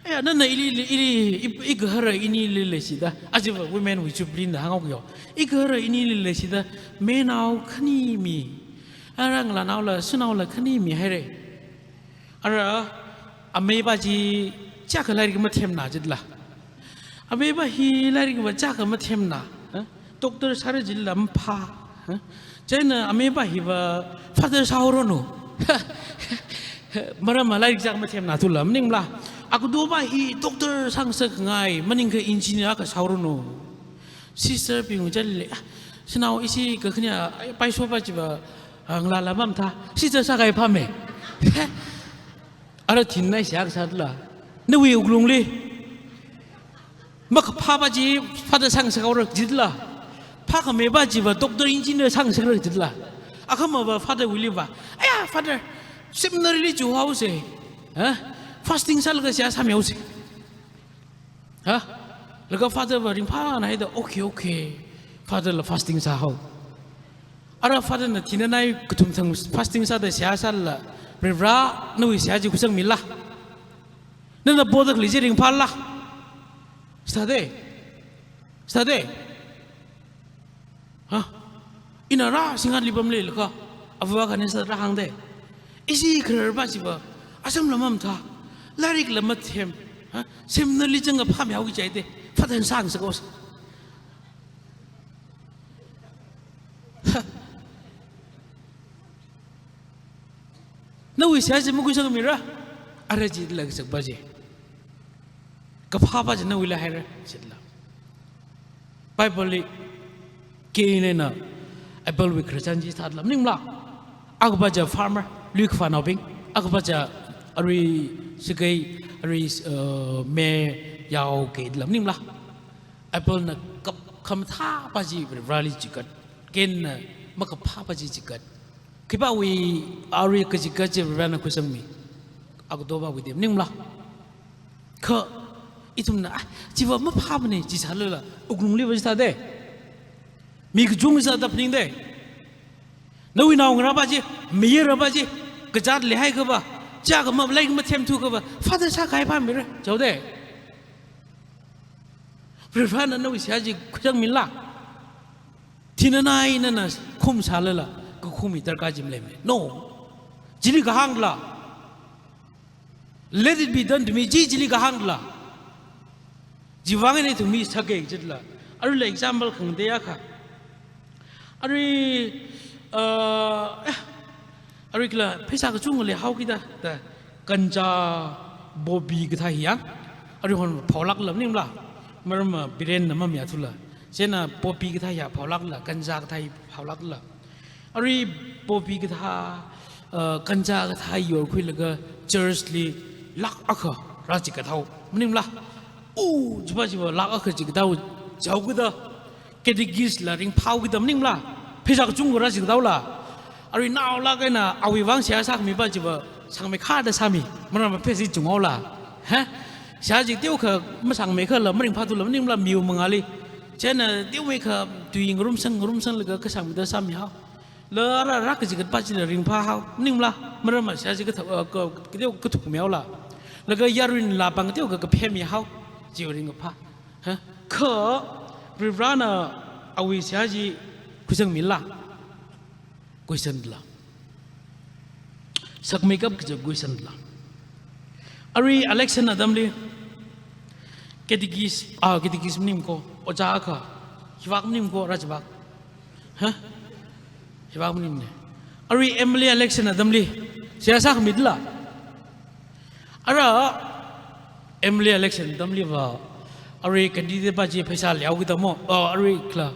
Aya, nana ili, ili, i, igahara inili leishida. Aja va women wui jubilee na hānghaoki yo. Igahara inili leishida, mainao khani mi. Ara ngalānaola, shanaola khani mihaire. Ara, ameipa chi chiyākha lairik mathemna jitla. Ameipa hi lairikva chiyākha mathemna. Ha? Doctor sāra jilala maphā. Ha? Chieina ameipa hiva father sāhaoranu. Maramva lairik chiyākha mathemnathula, maningla. Akhatopa hi doctor sāngasakngai, maningakha engineer akha sāhaoranu. Sister bing chālei, ah, shanao ishi kakhane, ai, paishopa chiva, ah, ngalāla mamathā. Sister sākahai phāme. Ara thinna seihā kasā jitla. Nawui wuklungli makaphāpa chi father sāngasakhaora jitla. Phākhameipa chiva doctor engineer sāngasakra jitla. Akhamava father wuiliva, aya, father, seminary li chuhaose. Ha? Fasting sālaga seihā sāmihaose. Ha? Laga father va ringphāna haida, okay, okay. Father la fasting sāhao. Ara father na thinna nai kathum thang fasting sāda seihā sālala, Varivara, nawui seihā chi khuisangmila. Nana poda khalei chi ringphāla. Chithāde. Chithāde. Ha? Ina rā singkhanli pamlei laga, ava kakhane sāda rāhāngde. Ishi khararpa chiva, asam la mamathā, lairikla mathem, ha? Seminary li zangakha phāmihaoki jihaide, father sāngasakhaosa. Ha. Nawui seihā chi makhuisangmira, ara jitla kashakpa chi. Kaphāpa chi nawuila haira, jitla. Bible li, Cain eina Abel wui khararchan chi thātla, maningla. Akhapa chi farmer, lui kaphānaobing. Akhapa chi arui sakai, arui, uh, me yao kaila, maningla. Abel na kap khamathāpa chi Varivarali chikat. Cain na makaphāpa chi chikat. Khipāwui arui kachikat chi Varivarana khuisangmi. Akhatopa wuide, maningla. Kha, ithumna, ah, chiva maphāmane, chi sālala, wuklungliva chithāde. Mi kachung sāda phaningde. Nawui naongarāpa chi, mayarpa chi, kazāt leihaiakhava, chiyākha ma, lairik mathemthuakhava, father sākahai phāmira, jihaode. Varivarana nawui seihā chi khuisangmila. Thinna nai nana khum sālala, kakhumwui darkar chi maleimane. No. Chili kahāngla. Let it be done to me. Chi chili kahāngla. Chiwui vang eina ithum mi sāki jitla. Aruila example khangatei akha. Arui, uh, eh, arui kala pheisā kachungkha leihaokida, da, ganja, poppy kathā hi yang. Aruihon phaolākla, maningla. Maramva, uh, Birenna mamayāthula. Chieina poppy kathā hi phaolākla, ganja kathā hi phaolākla. Arui poppy kathā, uh, ganja kathā yorkhuilaga church li lakh akha rāchikathaowa, maningla. Oh, chipa chiva lakh akha chikathaowa jihaokida, catechist la ringphāhaokida, maningla. Pheisā kachungkha rāchikathaola. Arui naolāk eina awui vang seihā sākhamipa chiva sangmeikhada sāmi. Maramva pheisā chunghaola. Ha? Seihā chi teokha masangmeikhala maringphāthula, maningla, miwui mangāli. Chieina teomeikha tui ngarumsang, ngarumsanglaga kasangmeida sāmihao. La rā, rā kachikatpa chila ringphāhao, maningla, maramva seihā chi katha-, uh, ka-, kateo kathukmihaola. Laga yaruinla pāng teokha kaphemihao, chiwui ringkaphā. Ha? Kha, Varivarana awui seihā chi khuisangmila. Question la. Sakmeikap kaja question la. Arui election atamli, catechist, ah, catechist maning ko, ojā akha, hivāk maning ko, rāchivāk. Ha? Hivāk maningmane. Arui M L A election atamli, seihā sākhamila. Ara M L A election atamliva, arui candidate pa chi pheisā leihaokida mo, oh, arui kala.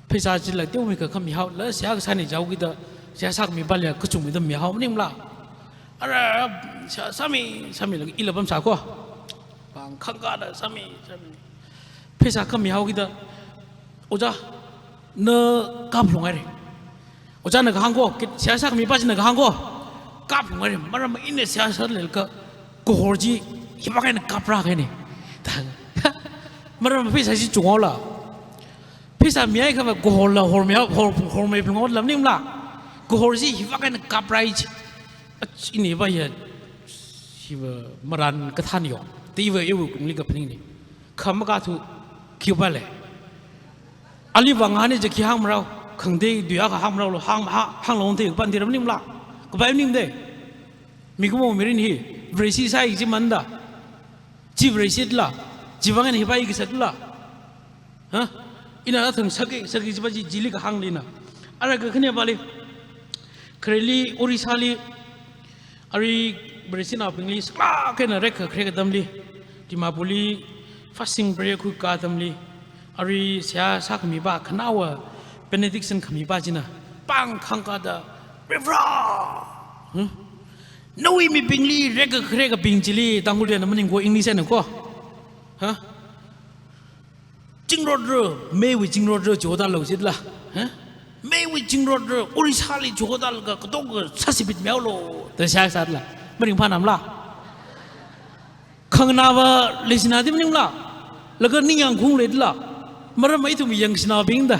Pheisā chila teomeikha khamihaola, seihā kasāna jihaokida, seihā sākhamipali kachungmeida mihao, maningla. Ara, seihā sāmi, sāmilaga ila pamsā ko. Pāng khangkāda sāmi, sāmi. Pheisā khamihaokida, "Ojā, na kaplung haira." Ojāna kahāng ko, kit seihā sākhami pā china kahāng ko, "Kaplung haira, maram ina seihā sālelka kahor chi hivāk eina kaprā kahaina." Maram pheisā chi chunghaola. Pheisā mihaiakhava kahorla hormei, hor, hormei phlung haola maningla. Kahor chi hivāk eina kaprā chi. Ach, ina pā ya, hiva maran kathāna yo. Te iva iwui kungli kaphaningna. Kha makathu, khi upai lei. Ali vang hani je khi hāngmarao, khangatei tui akha hāngmarao lo, hāng, hāng, hānglo te kapān tira maningla. Kapai maning de. Mikumo mirin hi, Vareshi sāi chi manda. Chi Vareshi la, chivang eina hi pā i kasā la. Ha? Ina athang sāki, sāki chi pā chi, chili kahāng lina. Ara kakhane pāli. Khareli, Orissa li, arui Vareshinaobingli saklāk eina rekka khare atamli, Dimapurli fasting prayer khuika atamli, arui seihā sākhami pā khanaowa benediction khami pā china pāng khangkāda, "Reverend, hmm? Nawui mibingli rekka khare kabing chili Tangkhul eina maningko, English eina ko. Ha? Zingrot ro, meiwui zingrot ro jihaoda lo," jila. Ha? "Meiwui zingrot ro, Orissa li jihaoda laga katonga sāshibit mihaolo," da seihā sāla. Maringphānamla. Khanganāva leishina di maningla. Laga ningyāng khaung leila. Maram ithum yangshinaobing da.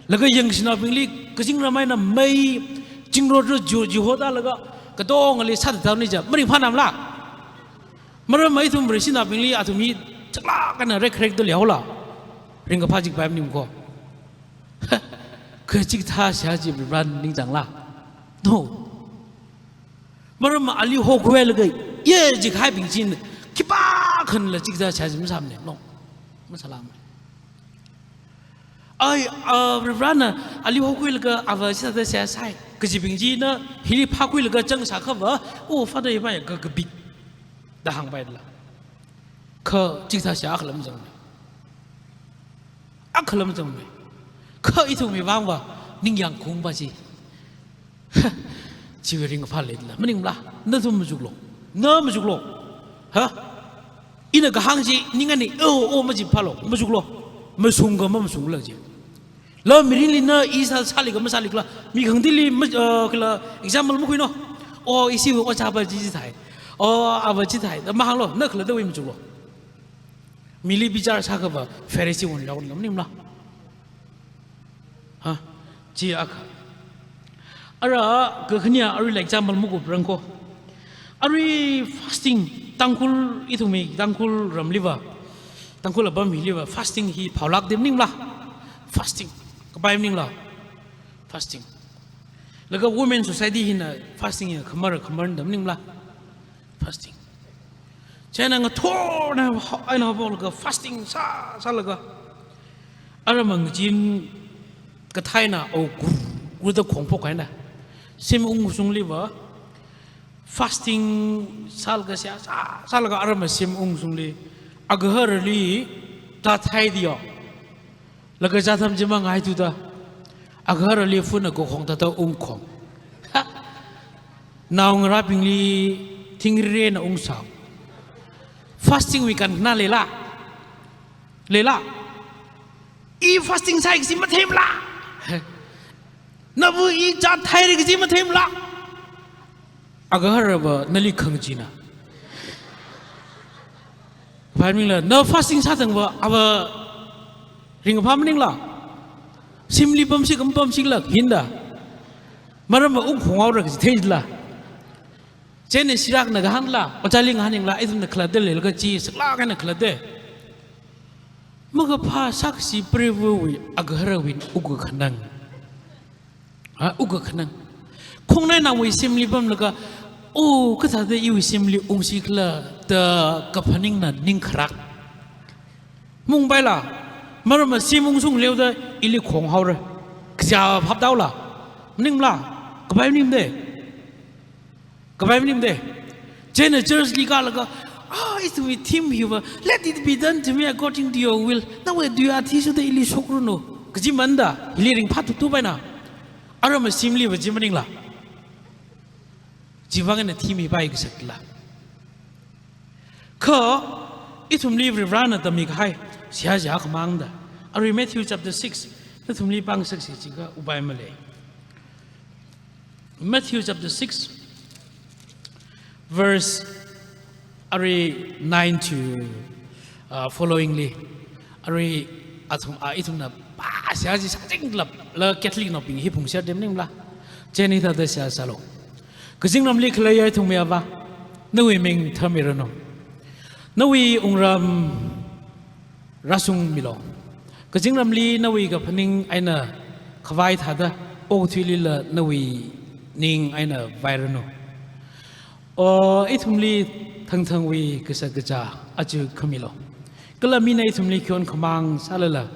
Laga yangshinaobingli kazingram eina mei zingrot ro ji, jihaoda laga katongali sāda thaoni ja. Maringphānamla. Maram ithum Vareshinaobingli athum hi saklāk eina rekrekda leihaola. Ringkaphā chi kapai maning ko. Kha chikathā seihā chi Reverend ningchāngla. No. Maram ali hokhuilaga, ye jikhaibing china, khipākhanla chikathā seihā chi masāmana, no. Masālākmana. Ai, ah, Reverend na ali hokhuilaga, ava chithāda seihā sāi. Kajibing china, hili phākhuilaga chang sākhava, "Oh, Father, hi pā ya kakabit," da hāngpaila. Kha chikathā seihā akhala mazangmana. Akhala mazangmana. Kha ithumwui vangva ningyāng khaung pā chi. Chiwui ringkaphā leila. Maningla. Nathum machuklo. Na machuklo. Ha? Ina kahāng chi ning eina, "Oh, oh," majiphālo. Machuklo. Mashungkha mamashungla chi. La mirinli na i sā, sālikha masālikla. Mi khangateili ma, uh, kala example makhuino. "Oh, ishi ojā pā chi chithāi. Oh, ava chithāi." Da mahānglo, na khalattawui machuklo. Mili bichar sākhava Pharisee won laon lam nimla. Ha? Chi akha. Ara, kakhane, arui like example makupranko. Arui fasting, Tangkhul, ithumwui Tangkhul ramliva, Tangkhul apam hiliva, fasting hi phaolāk di maningla. Fasting. Kapai maningla. Fasting. Laga Women Society hina fasting ya khamar, khamar da maningla. Fasting. Chieina ngathorna eina haophoklaga fasting sā, sālaga. Ara mangchin kathā eina o gur, gurda khongphok eina. Shim ungshungliva fasting sālaga sā, sā, sālaga ara mashim ungshungli. Agaharali ta thai diyo. Laga chātham chimang ngaituda. Agaharali phunna kakhong thāda ungkhong. Ha! Naongarābingli thingrina ungsao. Fasting wui kanna leila. Leila. I fasting sāi kaji matheimala. Nava i chā thaira kaji matheimala. Agaharava nali khangachina. Phai maningla, na fasting sātangva, ava ringphā maningla. Shimli pamshik, mampamshikla, hinda. Maramva ungkhong haora kaji theila. Chieina Sirakna kahāngla, ojāli ngahāningla, ithumna khalatta leilakha chi, saklāk eina khalatta. Makaphā sakshi prevuwui agaharawui wukkhanang. Ha, wukkhanang. Khongnainaowui shimli pamlaga, "Oh, kathāda iwui shimli ungshikhala," da kaphaningna ning kharak. Maungpaila, maramva shim ungshung leoda ili khong haora. Kaja phap taola. Maningla, kapai maningde. Kapai maningde. Chieina church li kālaga, "Ah, ithumwui theme hiva, let it be done to me according to your will. Nawui tui athishurda ili shokranu." Kaji manda, hili ringphā tutu paina. Ara mashimliva chi maningla. Chivang eina theme hi pai kasakla. Kha, ithumli Varivarana tammi kahai, seihā seihā khamangda. Arui Matthew chapter six, nathumli pāngasaksi jiakha upai malei. Matthew chapter six, verse arui nine to, uh, followingli. Arui athum, ah, ithumna pā seihā chi sāching lap la Catholic naobing hi phungser dem maningla. Chieina hithāda seihā sālu. Kazingramli khaleiya ithumwui Avā, nawui ming tharmiranu. Nawui wungram rāshungmilu. Kazingramli nawui kaphaning eina khavai thāda okathuilila nawui ning eina vairanu. O, ithumli thangthangwui kashak kazā aja khamilu. Kala mina ithumli khion khamāng sālala,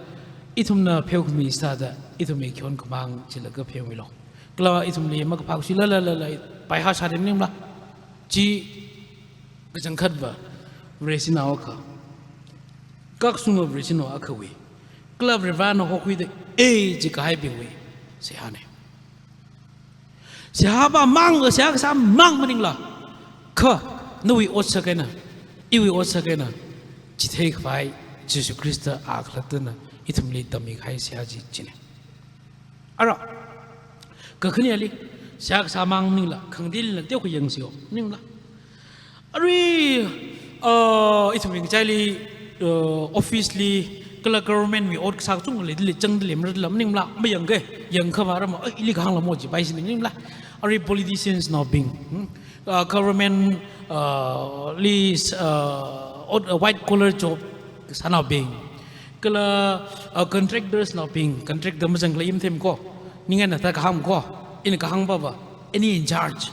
ithumna pheokhami sāda ithumwui khion khamāng chila kapheomilu. Kala ithumli makaphā khuisila lala, lala, paihā sāda maningla. Chi kachangkhatva Vareshinao akha, kakashunga Vareshinao akhawui, kala Varivarana hokhuida ei jikahaibingwui seihāna. Seihā pāmang, seihā kasāmang maningla, kha nawui otsak eina, iwui otsak eina chitheikhavai Jesu Khrista a khalattana ithumli tammikahai seihā chi china. Ara, kakhaneli, seihā kasāmang maningla, khangateilila teokha yangsiyo maningla. Arui, uh, ithumwui ngachaili, uh, office li, kala government wui ot kasā kachungkha leidalei, changdalei, maratla maningla, mayangkha, yangkhavā rama, "Ai, ili kahāngla mo," jipai sini maningla. Arui politicians naobing, hmm? Uh, government, uh, li, uh, ot, uh, white collar job kasānaobing. Kala, uh, contractors naobing, contractor mazang kala imthem ko. Ning eina thāda kahāng ko. Ina kahāng pava, any in charge.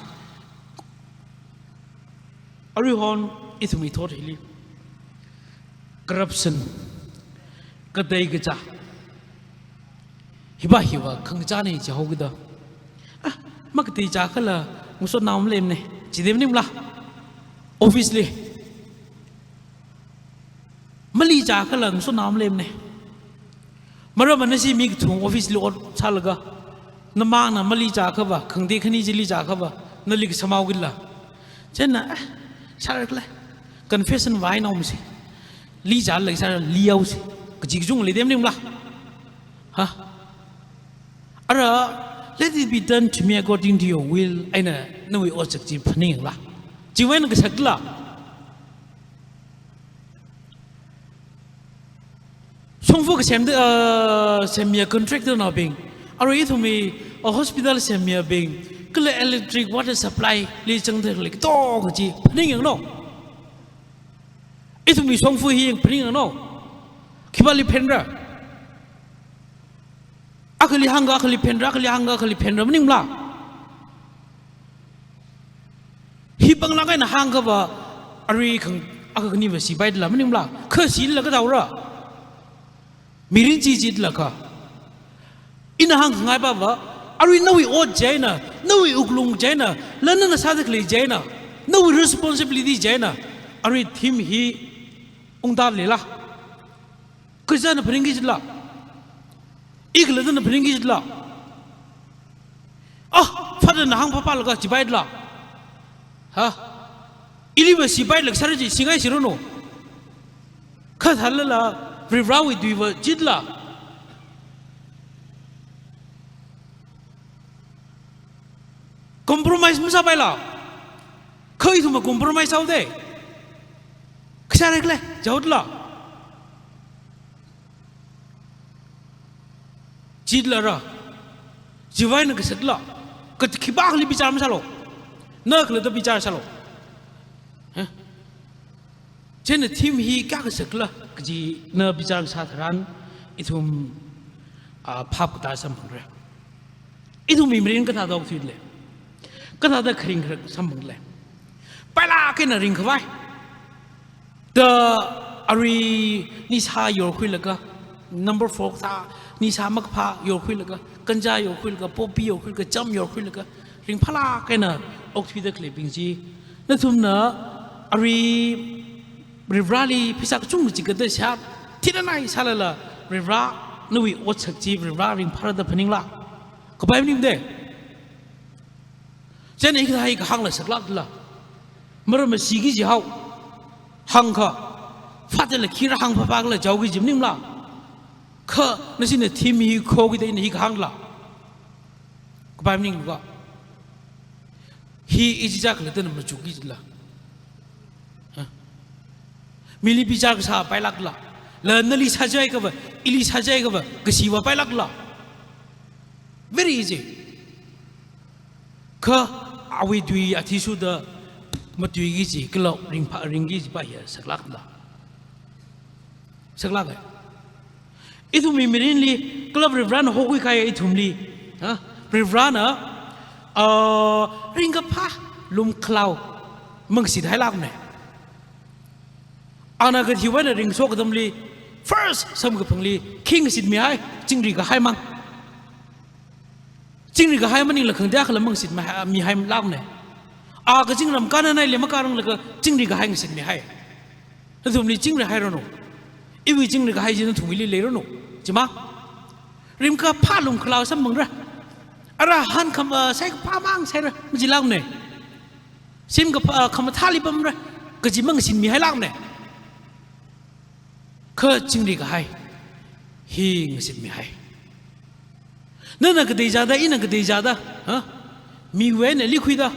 Aruihon ithumwui thot hili corruption, katei kachā, hiva hiva khangachāna jihaokida, ah, makatei chākhala ngasotnao maleimana, jida maningla. Office li mali chākhala ngasotnao maleimana. Maramva nashi mi kathum office li ot sālaga, namangna mali chākhava, khangatei khani chili chākhava, nali kashamao kila. Chieina, eh, sāra khala, confession vāhaomishi. Li chālala sāra, lihaosi. Kaji kachungkha leida maningla. Ha? Ara, "Let it be done to me according to your will," eina nawui otsak chi phaningla. Chiwui eina kasakla. Shongfa kasem, uh, semmiya contractor naobing. Arui ithumwui, uh, hospital semmiyabing, kala electric, water supply li changda khalei katonga chi phaningyanglu. Ithumwui shongfa hi phaningyanglu. Khipāli phenra? Akhali hāngkha akhali phenra, akhali hāngkha akhali phenra maningla. Hi panglāk eina hāngkhava, arui khang, akha khaniva sipaidala maningla. Kha sila kathāora? Mirin chi chidala kha. Ina hāngkhangai pava, arui nawui ot chieina, nawui wuklung chieina, la nana sāda khalei chieina, nawui responsibility chieina, arui theme hi ungda leila. Kachāna phaningki jila. Ikhalattana phaningki jila. Ah, Father na hāngphāphālaga chipaidala. Ha? Iliva sipailāk sāra chi singai siranu. Kha thālala, Varivarawui tuiva chidala. Compromise masāpaila. Kha ithumva compromise sāhaoda. Kashā rekle, jaotla. Chidala ra. Chiwui eina kasakla. Kha khipākhali bichar masālu. Na khalatta bichar sālu. Ha? Chieina theme hi kayākha sakla, kaji na bichar sā tharan, ithum, ah, phap kathā samphangra. Ithumwui mirin kathāda okthuidalei. Kathāda kharing kharak samphanglei. Pailāk eina ringkhavai. Da arui nisa yorkhuilaga, number four thā, nisa makaphā yorkhuilaga, ganja yorkhuilaga, poppy yorkhuilaga, cham yorkhuilaga, ringphālāk eina okthuida khaleibing chi. Nathumna arui Varivarali pheisā kachungkha chikatda shā, thinanai sālala, Varivara nawui otsak chi Varivara ringphāra da phaningla. Kapai maningde. Chieina hikathā hi kahāngla saklākla. Maramva siki jihao. Hāngkha. Fatherla khira hāngphāphākhala jaoki ji maningla. Kha, nashina theme hi khokida ina hi kahāngla. Kapai maningla. Hi ichichā khalattana machukki jila. Ha? Mili bichar kasā pailākla. La nali sāchai kava, ili sāchai kava, kashiva pailākla. Very easy. Kha awui tui athishurda matuiki kaji, kala ringphā, ringki kajipa hi saklākla. Saklāka. Ithumwui mirinli, kala Varivarana hokhui kahai ithumli, ha? Varivarana, ah, ringkaphā lumkhalao mangashit hailākna. Ana kathiwui eina ringshok atamli, first samkaphangli khi ngashitmihai, chingri kahai mang. Chingri kahai maningla khangatei akhala mangashitmihai, mihai lākna. A kazingram kananaili makaranglaga chingri kahai ngashitmihai. Nathumli chingri hairanu. Iwui chingri kahai chi nathumwuili leiranu. Chimang. Ringkaphā lumkhalao samphangra. Ara han kham, ah, saikaphā mang saira. Majilākna. Shim kaphā, ah, khamathāli pamra. Kaji mangashitmihai lākna. Kha chingri kahai hi ngashitmihai. Nana katei chāda, ina katei chāda, ha? Miwui eina likhuida,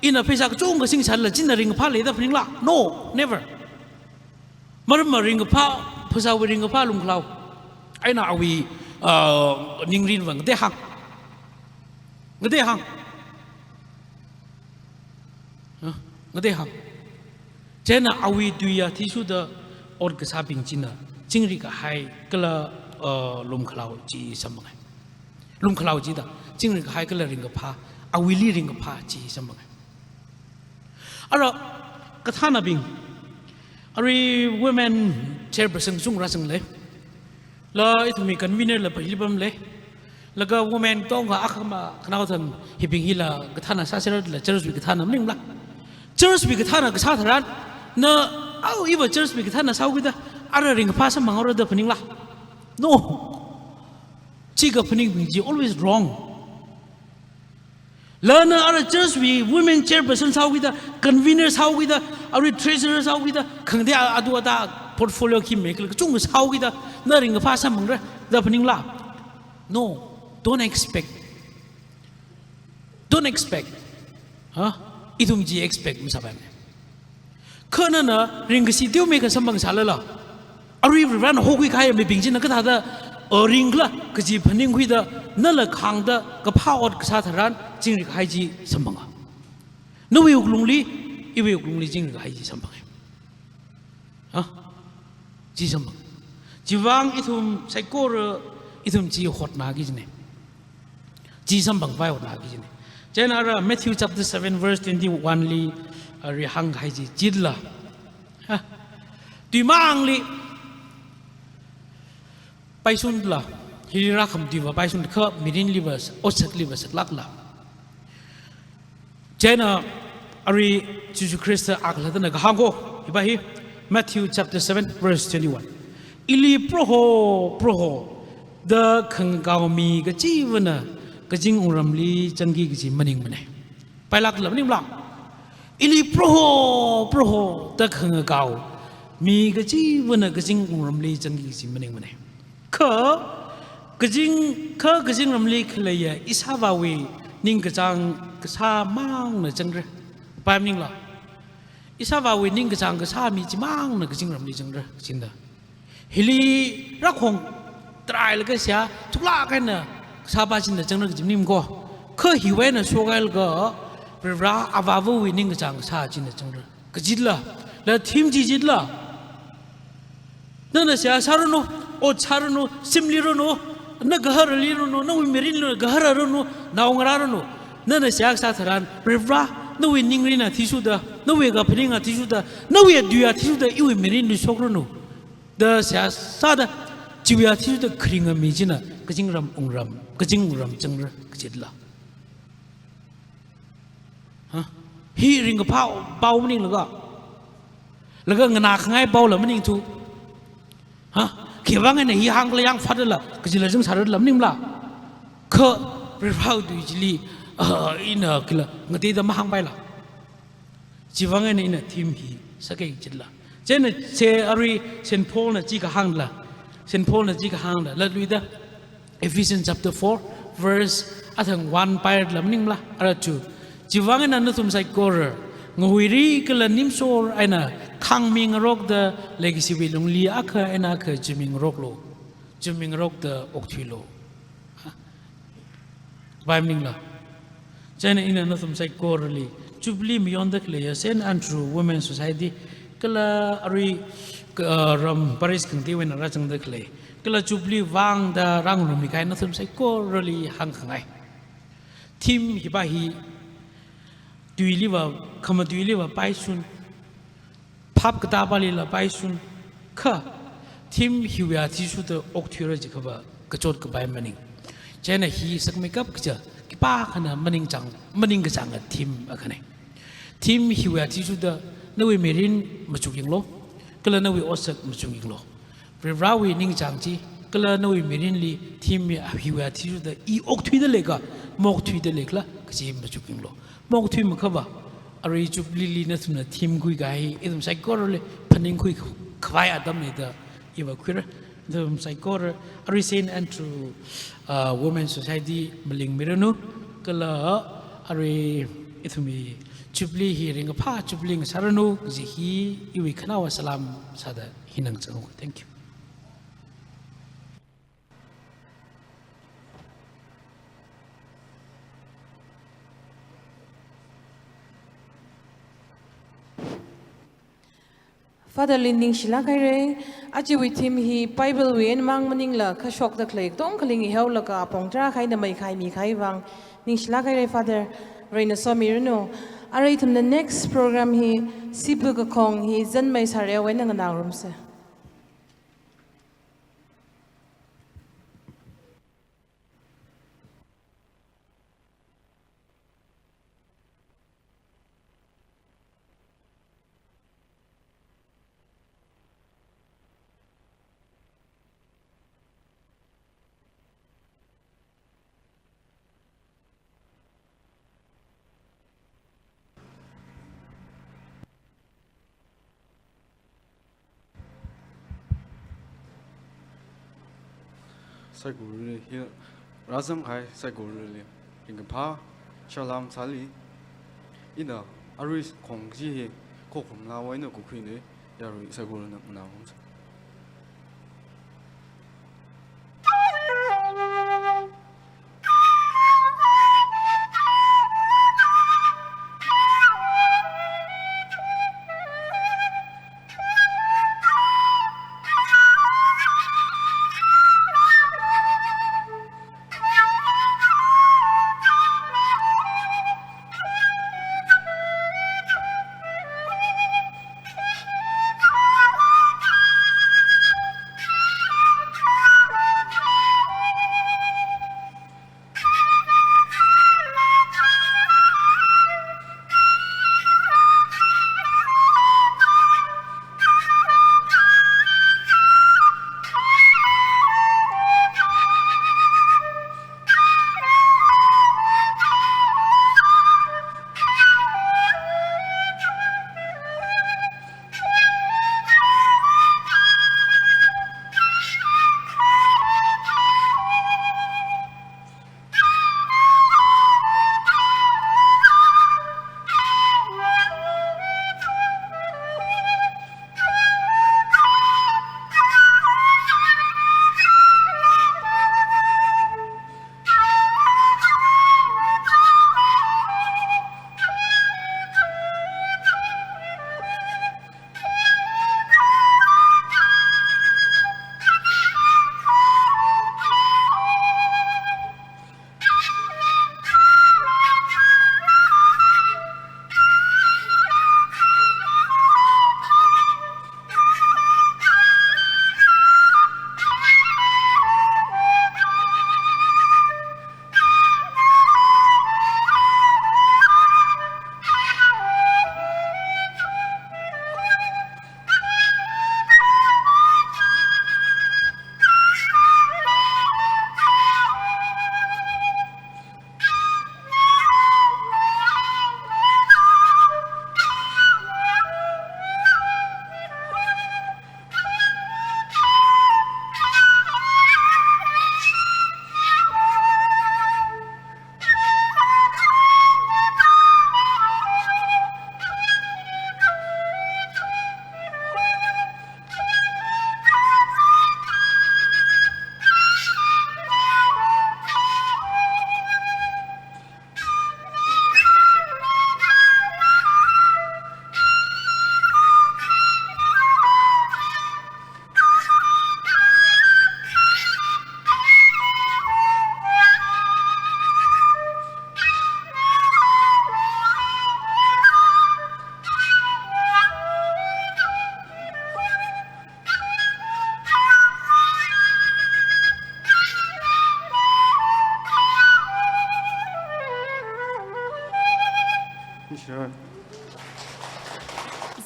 ina pheisā kachungkha singsanla, china ringkaphā leida phaningla? No, never. Maramva ringkaphā, phasāwui ringkaphā lumkhalao eina awui, ah, ningrinva ngatei hāng. Ngatei hāng. Ha? Ngatei hāng. Chieina awui tui athishurda ot kasābing china chingri kahai kala, uh, lumkhalao chi samphangai. Lumkhalao chida chingri kahai kala ringkaphā, awuili ringkaphā chi samphangai. Ara kathānabing, arui women chairperson kachungkha rāsangli. La ithumwui convener la pahili pamli. Laga women tongkha akhama khanao thang hibing hila kathāna sāserala church wui kathāna maningla. Church wui kathāna kasā tharan, na, au, iva church wui kathāna sāhaokida, ara ringkaphā samphanghaora da phaningla? No. Chi kaphaningbing chi always wrong. La na ara church wui women chairperson sāhaokida, convener sāhaokida, arui treasurer sāhaokida, khangatei a-, adu ada portfolio khi mekhala kachungkha sāhaokida, na ringkaphā samphangra da phaningla? No, don't expect. Don't expect. Ha? Ithum chi expect masāpaimana. Kha nana ringkashi teomeikha samphangsālala, arui Varivarana hokhui kahai mibing china kathāda, uh, ringkhala kaji phaningkhuida, nala khāngda kaphā ot kasā tharan chingri kahai chi samphanga. Nawui wuklungli, iwui wuklungli chingri kahai chi samphangai. Ha? Chi samphanga. Chiwuivang ithum saikora ithum chi hotnāki kajina. Chi samphangpai hotnāki kajina. Chieina ara Matthew chapter seven verse twenty-one li, uh, rihāngkahai chi chila. Ha? Tuimangli paishungla, hili rākham tuiva paishung kha mirinliva, otsakliva saklākla. Chieina arui Jesu Khrista akhalattana kahāng ko, hipa hi, Matthew chapter seven verse twenty-one. Ili Proho, Proho, da khangakao mi kachivana kazing wungramli zangki kaji maningmana. Pailākla maningla? Ili Proho, Proho, da khangakao mi kachivana kazing wungramli zangki kaji maningmana. Kha kazing, kha kazingramli khaleiya ishāvāwui ningkachāng kasā mangna zangra. Pai maningla? Ishāvāwui ningkachāng kasā mi chimangna kazingramli zangra, kajina. Hili rākhong tarailaga seihā thuklāk eina kasāpa china zangra kaji maning ko. Kha hiwui eina shokhailaga Varivara Avāvawui ningkachāng kasā china zangra. Kajila, la theme chi jila. Nana seihā sāranu, ot sāranu, shimli ranu, na gaharali ranu, nawui mirinli gahararanu, naongarā ranu. Nana seihā sā tharan, Varivara, nawui ningrin athishurda, nawui kaphaning athishurda, nawui tui athishurda, iwui mirinli shokranu. Da seihā sāda, chiwui athishurda kharinga mi china, kazingram wungram, kazing wungram zangra, kajila. Ha? Hi ringkaphā pao maninglaga. Laga nganākhangai paola maningthu. Ha? Khiwuivang eina hi hāngkhala yang fadala, kajila zangsārala maningla? Kha Varivarawui tui chili, ah, ina kila ngateida mahāngpaila. Chiwuivang eina ina theme hi sāki kajila. Chieina se arui Saint Paulna chi kahāngla. Saint Paul na chi kahāngda latluida, Ephesians chapter four, verse athang one pairla maningla, ara chu. Chiwuivang eina nathum saikora ngahuiri kala nimshor eina khangmi ngarokda leikashiwui lungli akha eina akha zimiksho ngaroklu. Zimiksho ngarokda okthuilu. Ha? Bai maningla. Chieina ina nathum saikorali Jubilee mayonda khaleiya Saint Andrew Women Society, kala arui, uh, ram parish khangateiwui eina rāzangda khalei, kala Jubilee vangda rāngarummi kahai nathum saikorali hāngkhangai. Theme hiva hi tuiliva, khamatuiliva paishun, phap katāpālila paishun, kha theme hiwui athishurda okthuira jiakhava kachot kapai maning. Chieina hi sakmeikap kaja khipākhana maningchang, maningkachanga theme akhana. Theme hiwui athishurda nawui mirin machukyanglu, kala nawui otsak machukyanglu. Varivarāwui ningchāng chi, kala nawui mirinli theme hiwui athishurda i okthuida leikha, maokthuida leikhala kaji machukyanglu. Maokthuimakhava, arui Jubilee li nathumna theme khuikahai, ithum saikorali phaningkhui khavai atamna da iva khuira. Nathum saikora, arui Saint Andrew, uh, Women Society malingmiranu, kala arui ithumwui Jubilee hi ringkaphā Jubilee ngasāranu, kaji hi iwui khanaowa salam sāda hina ngachang. Thank you. Father li ningshilāk haira, ajawui theme hi Bible wui einamang maningla kashokda khalei katongkhaling haolaga apong tarākha eina maikhai mikahai vang ningshilāk haira Father, Varena somiranu. Arui ithumna next program hi Sipu Kakhong hi Zanmei Sarewui eina nganārumsa. Saikorali hi rāzangkahai saikorali ringkaphā salam sāli. Ina arui khong chi hi khokhumlāwui eina khuikhuina, yarui saikorana nganārumsa.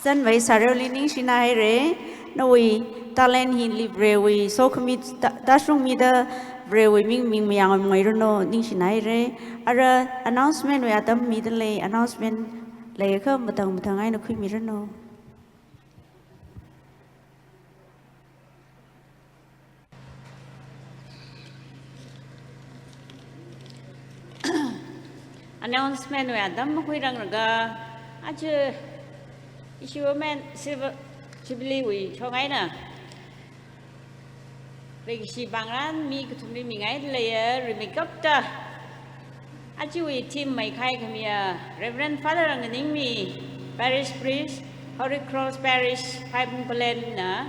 Tanvai Sareli ningshina haira, nawui talent hili Varewui sokhami ta-, tashungmida Varewui ming, ming mayang ngairanu ningshina haira. Ara announcement wui atam mida lei, announcement leiakha matang matang eina khuimiranu. Announcement wui atam makhuiranglaga, aja ishi Women Silver Jubilee wui shong eina leikashi pāngran mi kathumli mingaida leiya, rimeikapta ajawui theme maikhai khamiya Reverend Father Nganingmi, Parish Priest, Holy Cross Parish, Phaibung Palen na,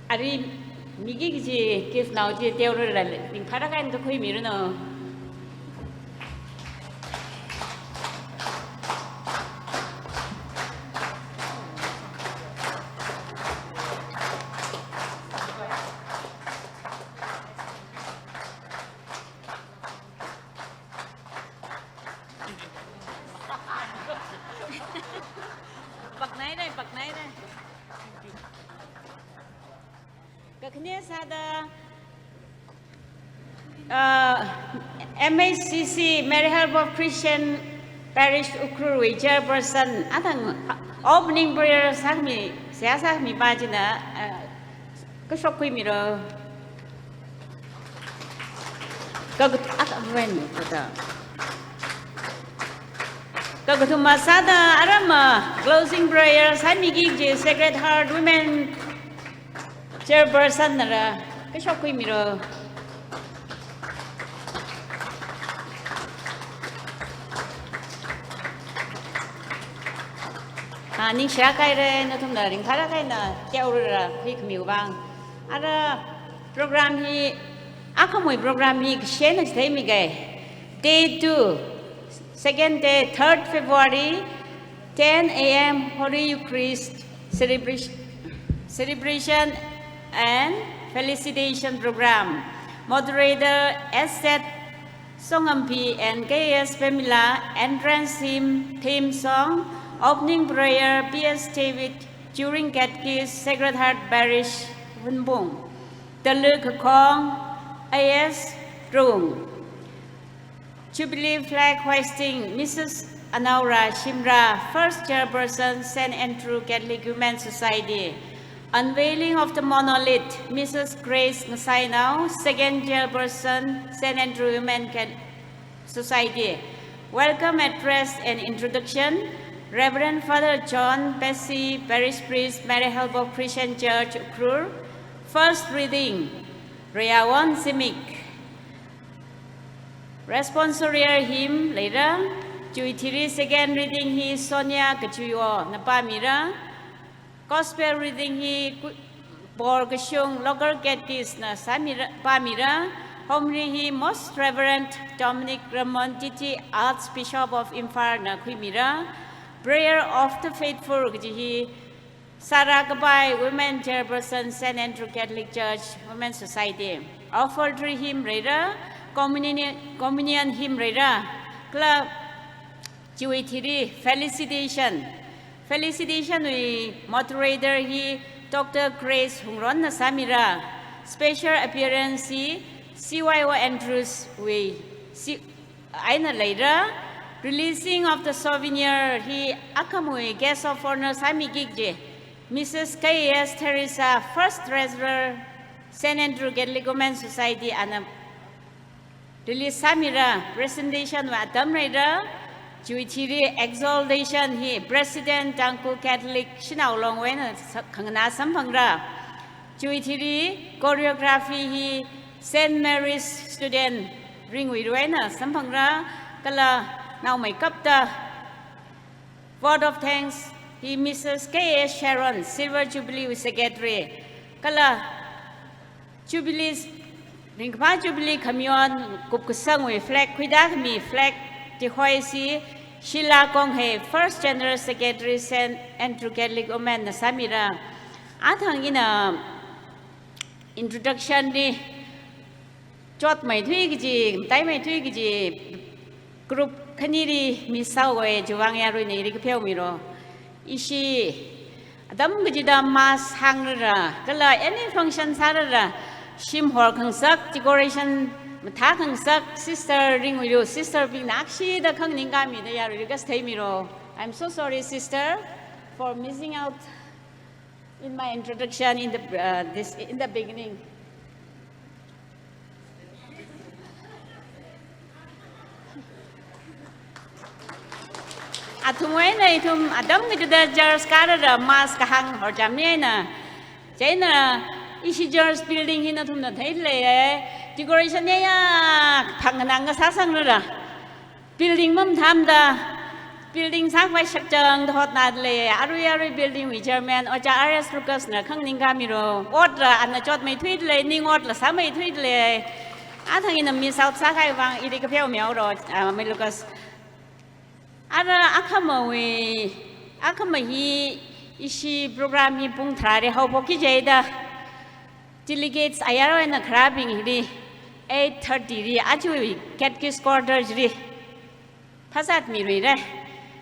ari miki kaji gift nao chi teorala ringphālāk eina kakhuimiranu. Paknaira, paknaira. Kakhane sāda, uh, M H C C, Mary Help of Christian Parish Ukhrulwui chairperson, athang opening prayer sākhami, seihā sākhami pā china, uh, kashok khuimiru. Kakathuma sāda arama closing prayer sāmiki kaji Sacred Heart Women Chairperson nala kashok khuimiru. Ah, ningshilāk haira, nathumna ringphālāk eina teorala khuikhamiwui vang. Ara program hi, akhamui program hi kashen theimi kai. Day two, second day, third February, ten A M Holy Eucharist celebration, celebration and felicitation program. Moderator S Z Songampi and K S Pamela, entrance hymn, theme song, opening prayer, P S David, during catechist, Sacred Heart Parish, Hunpung. Taluk Khakong, A S Rung. Jubilee flag hoisting, Missus Anaura Shimra, first chairperson, Saint Andrew Catholic Women's Society. Unveiling of the monolith, Missus Grace Ngasainao, second chairperson, Saint Andrew Women Catholic Society. Welcome address and introduction, Reverend Father John Bessie, Parish Priest, Mary Help of Christian Church, Ukhrul. First reading, Rayawon Zimik. Responsorial hymn leira, chiwui thili second reading hi Sonia Kachuiwo na pāmira. Gospel reading hi Ku-, Bor Kashung Local Catechist na sāmira, pāmira. Homily hi Most Reverend Dominic Ramon T T, Archbishop of Imphal na khuimira. Prayer of the Faithful kaji hi Sarah Kapai, Women Chairperson, Saint Andrew Catholic Church, Women Society. Offertory hymn leira, communion, communion hymn leira, kala chiwui thili felicitation. Felicitation wui moderator hi Doctor Grace Hungronna sāmira. Special appearance hi C Y O Andrews wui, C-, eina leira. Releasing of the souvenir hi akhamui guest of honour sāmiki kaji Missus K S Theresa, First Treasurer, Saint Andrew Catholic Women Society, ana release sāmira. Presentation wui atam leira. Chiwui thili exaltation hi President Tangkhul Catholic Shanao Long wuina sa-, khanganā samphangra. Chiwui thili choreography hi Saint Mary's Student Ringwui wuina samphangra, kala naomeikapta vote of thanks hi Missus K S Sharon, Silver Jubilee wui Secretary, kala Jubilee, ringkaphā Jubilee khamayon kupkasangwui flag khuida khami flag chihoisi Sheila Konghei, First General Secretary, Saint Andrew Catholic Women na sāmira. Athang ina introduction li chotmeithui kaji, mataimeithui kaji group Khanili miss sāhaowa, chiwuivang yaruina ili kapheomiro. Ishi atam kachida mass hāngrara, kala any function sārara, shim horkhangasak, decoration mathākhangasak, Sister Ringwuilu, sister bingna akshida khanganing khamida yaruili request theimiro. I'm so sorry, sister, for missing out in my introduction in the, uh, this, in the beginning. Athumwui eina ithum atam kachida church kārada mass kahāng horchāmmi eina. Chieina ishi church building hi nathumna theileiya, decoration yāyā phangkhanang kasāsangrara. Building mamathāmada, building sākhavai shakchangda hotnadalei, arui arui building wui chairman, Ojā R S Lucas na khanganing khamiro, otla ana chotmeithuidalei, ning otla sāmeithuidalei. Athang ina miss out sākahai vang, ili kapheomihaoro, ah, Mai Lucas. Ara akhamawui, akhama hi ishi program hi pung tharāli haophokki jida. Delegates ayar eina kharābing hili eight thirty li, aja catechist quarter chili phazatmiluira.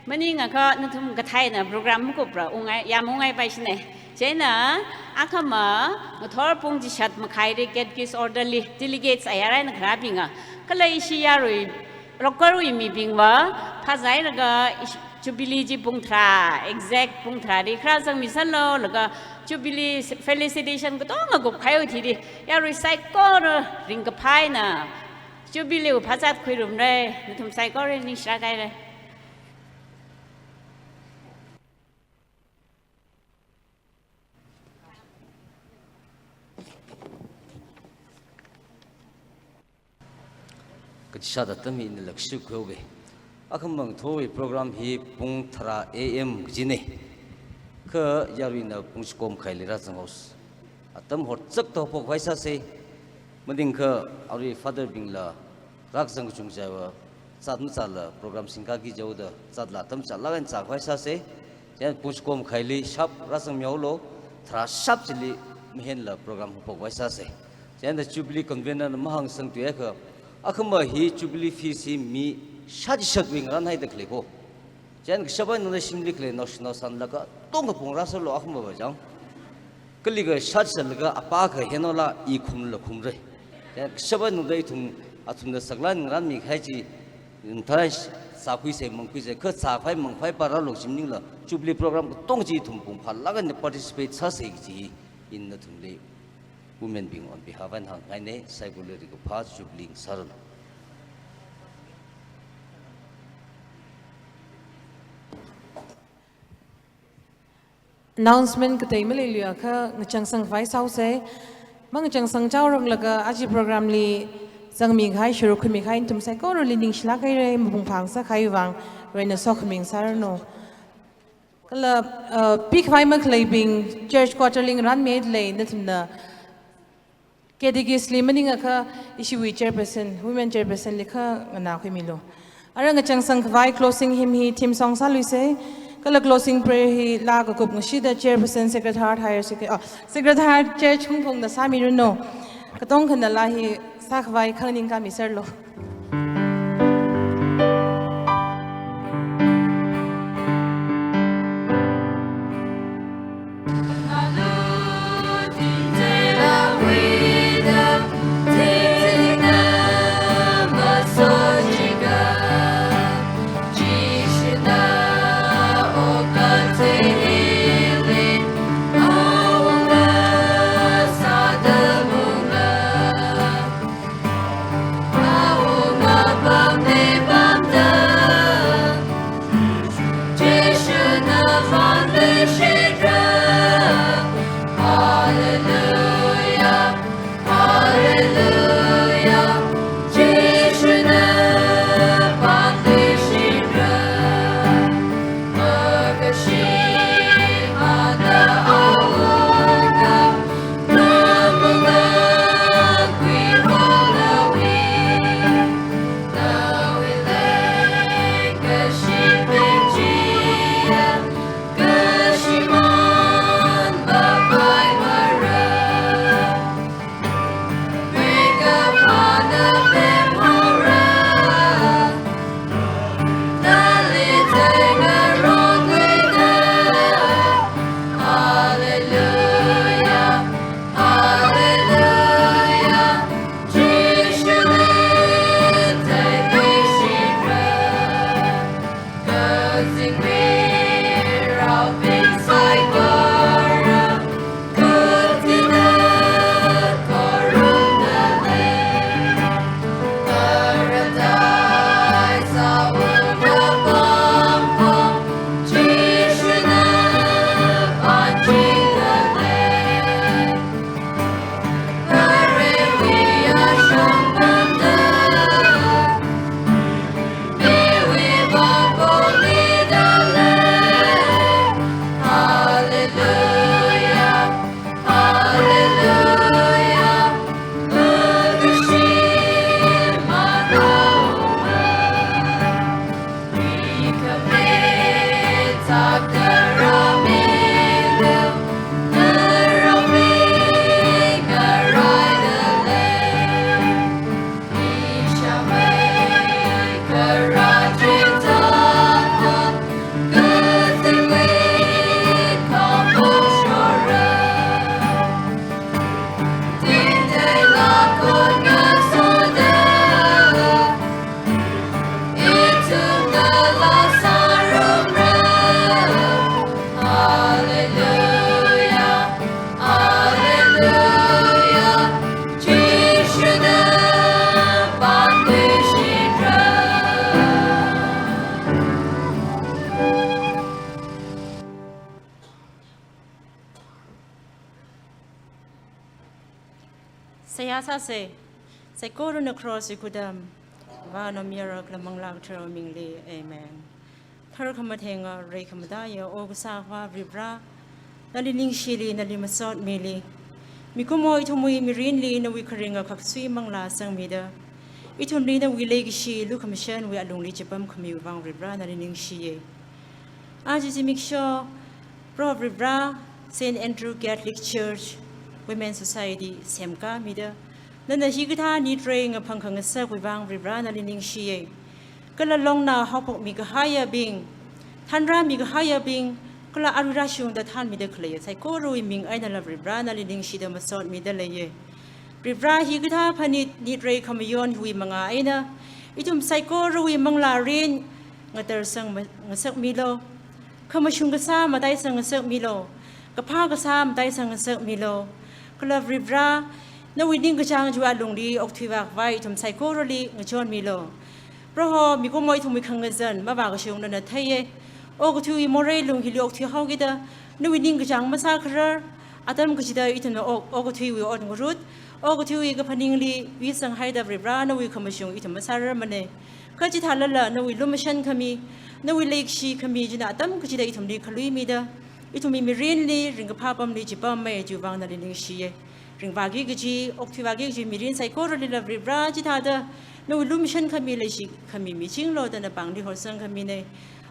Maningakha nathum kathāna program makupra, ungai, yāmungai paishina. Chieina akhama ngathor pung chishat makhaili catechist quarter li delegates ayar eina kharābinga, kala ishi yarui local wui mibingva phazailaga ish-, Jubilee chi pung tharā, exact pung tharāli kharā zangmisanlo, laga Jubilee felicitation katonga kupkahaiwui thili yarui saikora ringkaphā eina Jubilee wui phazat khuirumra, nathum saikora ningshilāk haira. Kachishat atam hi ina lakship khuihaowa. Akhama ngathorwui program hi pung tharā A M kajina. Kha yaruina pung chikom makhaili rāzanghaosa. Atam horchakta haophok khavai sāsa. Maningakha arui father bingla rākazang kachungkhava, zat mazatla program singkaki jihaoda, zatla atam chālāk eina zākhavai sāsa. Chieina pung chikom makhaili sharp rāzangmihaolu, tharā sharp chili mahenla program haophok khavai sāsa. Chieina Jubilee convener na mahāngsangthuiakha, akhama hi Jubilee feast hi mi shāchishatwui ngarānhaida khalei ko. Chieina kashap eina nana shimli khalei naoshinao sanlaga tongkha pung rāserlu akhamava chang. Kali kashāchishatlaga apā kahai hinola i khumla khumra. Chieina kashap eina nana ithum, athumna saklāk eina ngarānmi kahai chi, ntharan zākhuisa mangkhuisa, kha zākhavai mangkhavai parālu chi maningla, Jubilee program katonga chi ithum pung phālāk eina participate sāsa kaji ina nathumli women bing on behalf eina hāngngaina, saikorali ringkaphā Jubilee sāranu. Announcement katei maleiluiakha ngachangsang khavai sāhaosa. Mangachangsang chaoranglaga aja program li zangmi kahai, shuruk khuimi kahai nathum saikorali ningshilāk haira, mapung phāngasak kahai vang, Varena sokhami ngasāranu. Kala, uh, pikhavai makhaleibing church quarter li ngarānmidalei, nathumna catechist li maningakha ishiwui chairperson, women chairperson li kha nganākhuimilu. Ara ngachangsang khavai closing hymn hi theme song sāluisa. Kala closing prayer hi laa kakup ngashida chairperson Sacred Heart Higher Secondary, oh, Sacred Heart Church Hungphungna sāmiranu. Katongkhana laa hi sākhavai khanganing khami serlu. Seihā sāsa, saikorana cross wui khudam, Avānaomayara kala Manglā Katharawui mingli. Amen. Tharkhamatheng, reikhamataiya O Kasā Akhava Varivara, nali ningshili, nali masotmili, mikumo ithumwui mirinli nawui kharinga khaksui manglā sangmida, ithumli nawui leikashi lukhamashanwui alungli chipamkhamiwui vang Varivara nali ningshiya. Aja zimiksho, Proho Varivara, Saint Andrew Catholic Church Women Society semkāmida, nana hikathā nitrei ngaphang khangasakwui vang Varivara nali ningshiya. Kala longnao haophokmi kahaiyabing, thanrāmi kahaiyabing, kala arui rāshungda thanmida khaleiya saikorawui ming einala Varivara nali ningshida masotmida leiya. Varivara, hikathā phanit nitrei khamayon hiwui mangā eina ithum saikorawui manglārin ngatarsang ma-, ngasakmilu. Khamashung kasā mataisang ngasakmilu. Kaphā kasā mataisang ngasakmilu. Kala Varivara, nawui ningkachāng chiwui alungli okthuivākhavai ithum saikorali ngachonmilu. Proho, mikumo ithumwui khangazan mavākashung nana theiya. Okathuiwui morei lung hili okthuihaokida, nawui ningkachāng masākharar, atam kachida ithumna ok-, okathuiwui ot ngarut, okathuiwui kaphaningli yuisanghaida Varivara nawui khamashung ithum masārarmana. Kha chithālala nawui lumashan khami, nawui leikashi khami china atam kachida ithumli khaluimida, ithumwui mirinli ringkaphā pamli chipammei chiwui vang nali ningshiya. Ringvāki kaji, okthuivāki kaji mirin saikoralila Varivara chithāda nawui lumashan khami leishi khami michinglu da napāngli horsangkhamina.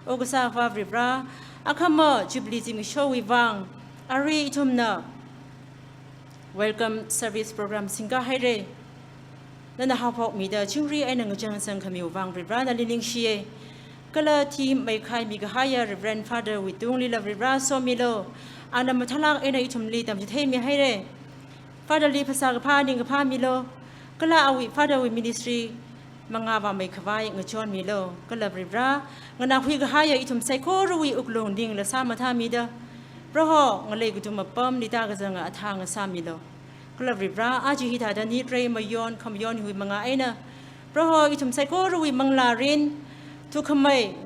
O Kasā Akhava Varivara, akhama Jubilee zimikshowui vang, arui ithumna welcome service program singkāhaira. Nana haophokmida chingri eina ngachangsangkhamiwui vang Varivara nali ningshiya. Kala theme meikhaimi kahaiya Reverend Father wui tunglila Varivara somilu. Ana mathālāk eina ithumli tamchitheimihaira. Father li phasā kaphā ningkaphā milu. Kala awui Father wui ministry mangā vāmeikhavai ngachonmilu. Kala Varivara, nganāhui kahaiya ithum saikorawui wuklung ningla sāmathāmida, Proho, ngalei kathum apamli tākazanga athā ngasāmilu. Kala Varivara, aja hithāda nitrei mayon khamayon hiwui mangā eina, Proho, ithum saikorawui manglārin thukhamei,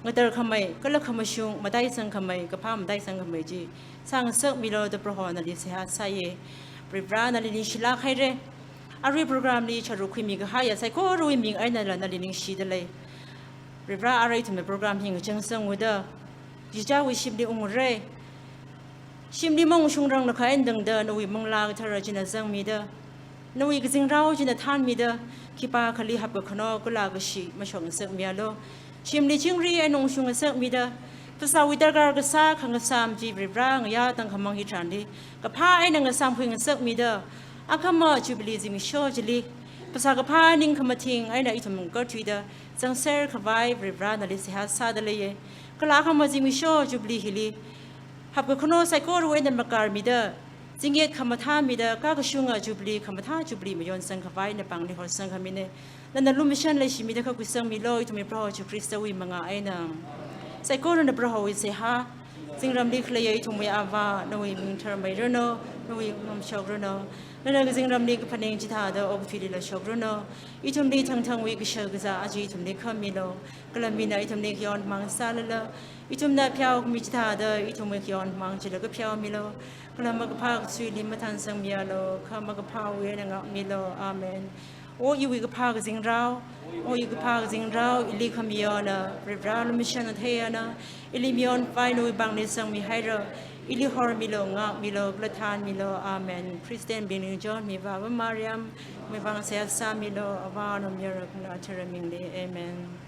ngatarkhamei, kala khamashung mataisangkhamei, kaphā mataisangkhamei chi sāngasakmilu da Proho nali seihā sāya. Varivara nali ningshilāk haira. Arui program li charuk khuimi kahaiya saikorawui ming einala nali ningshida lei. Varivara, arui ithumna program hi ngachangsanghaoda, chichāwui shimli ungra. Shimli mongshungrang lakha eina tangda nawui Manglā Kathara china zangmida, nawui kazingrao china thanmida, khipākhali hapkakhano kala kashi mashokngasakmialu. Shimli chingri eina ungshungngasakmida, phasāwui darkar kasā khangasām chi Varivara ngayā tangkhamang hitharanli kaphā eina ngasāmkhuingasakmida, akhama Jubilee zimiksho chili phasā kaphā ningkhamathing eina ithum ngakarthuida zangserkhavai Varivara nali seihā sāda leiya. Kala akhama zimiksho Jubilee hili hapkakhano saikorawui eina makarmida, zingyet khamathāmida, kakashunga Jubilee khamathā Jubilee mayonsangkhavai napāngli horsangkhamina. Nana lumashan leishimida khuisangmilu, ithumwui Proho Jishu Khristawui mangā eina. Saikorana Prohowui seihā, zingramli khaleiya ithumwui Avā, nawui ming tharmeiranu, nawui ngamshokranu. Nana kazingramli kaphaning chithāda okathuilila shokranu. Ithumli thangthangwui kashak kazā aja ithumli khamilu. Kala mina ithumli khayon mang sālala, ithumna pheokhami chithāda ithumwui khayon mang chila kapheomilu. Kala makaphā kasuili mathansangmialu, kha makaphāwui eina ngākmilu. Amen. O iwui kaphā kazingrao, O iwui kaphā kazingrao, ili khamayona, Varivara lumashan atheiana, ili mayonvai nawui pāngli sangmihaira, ili hormilu, ngākmilu, kala thanmilu. Amen. Christian bingli ngachonmi Avāva Mariam, nawui pāng seihā sāmilu, Avānaomayara kala Manglā Kathara mingli. Amen.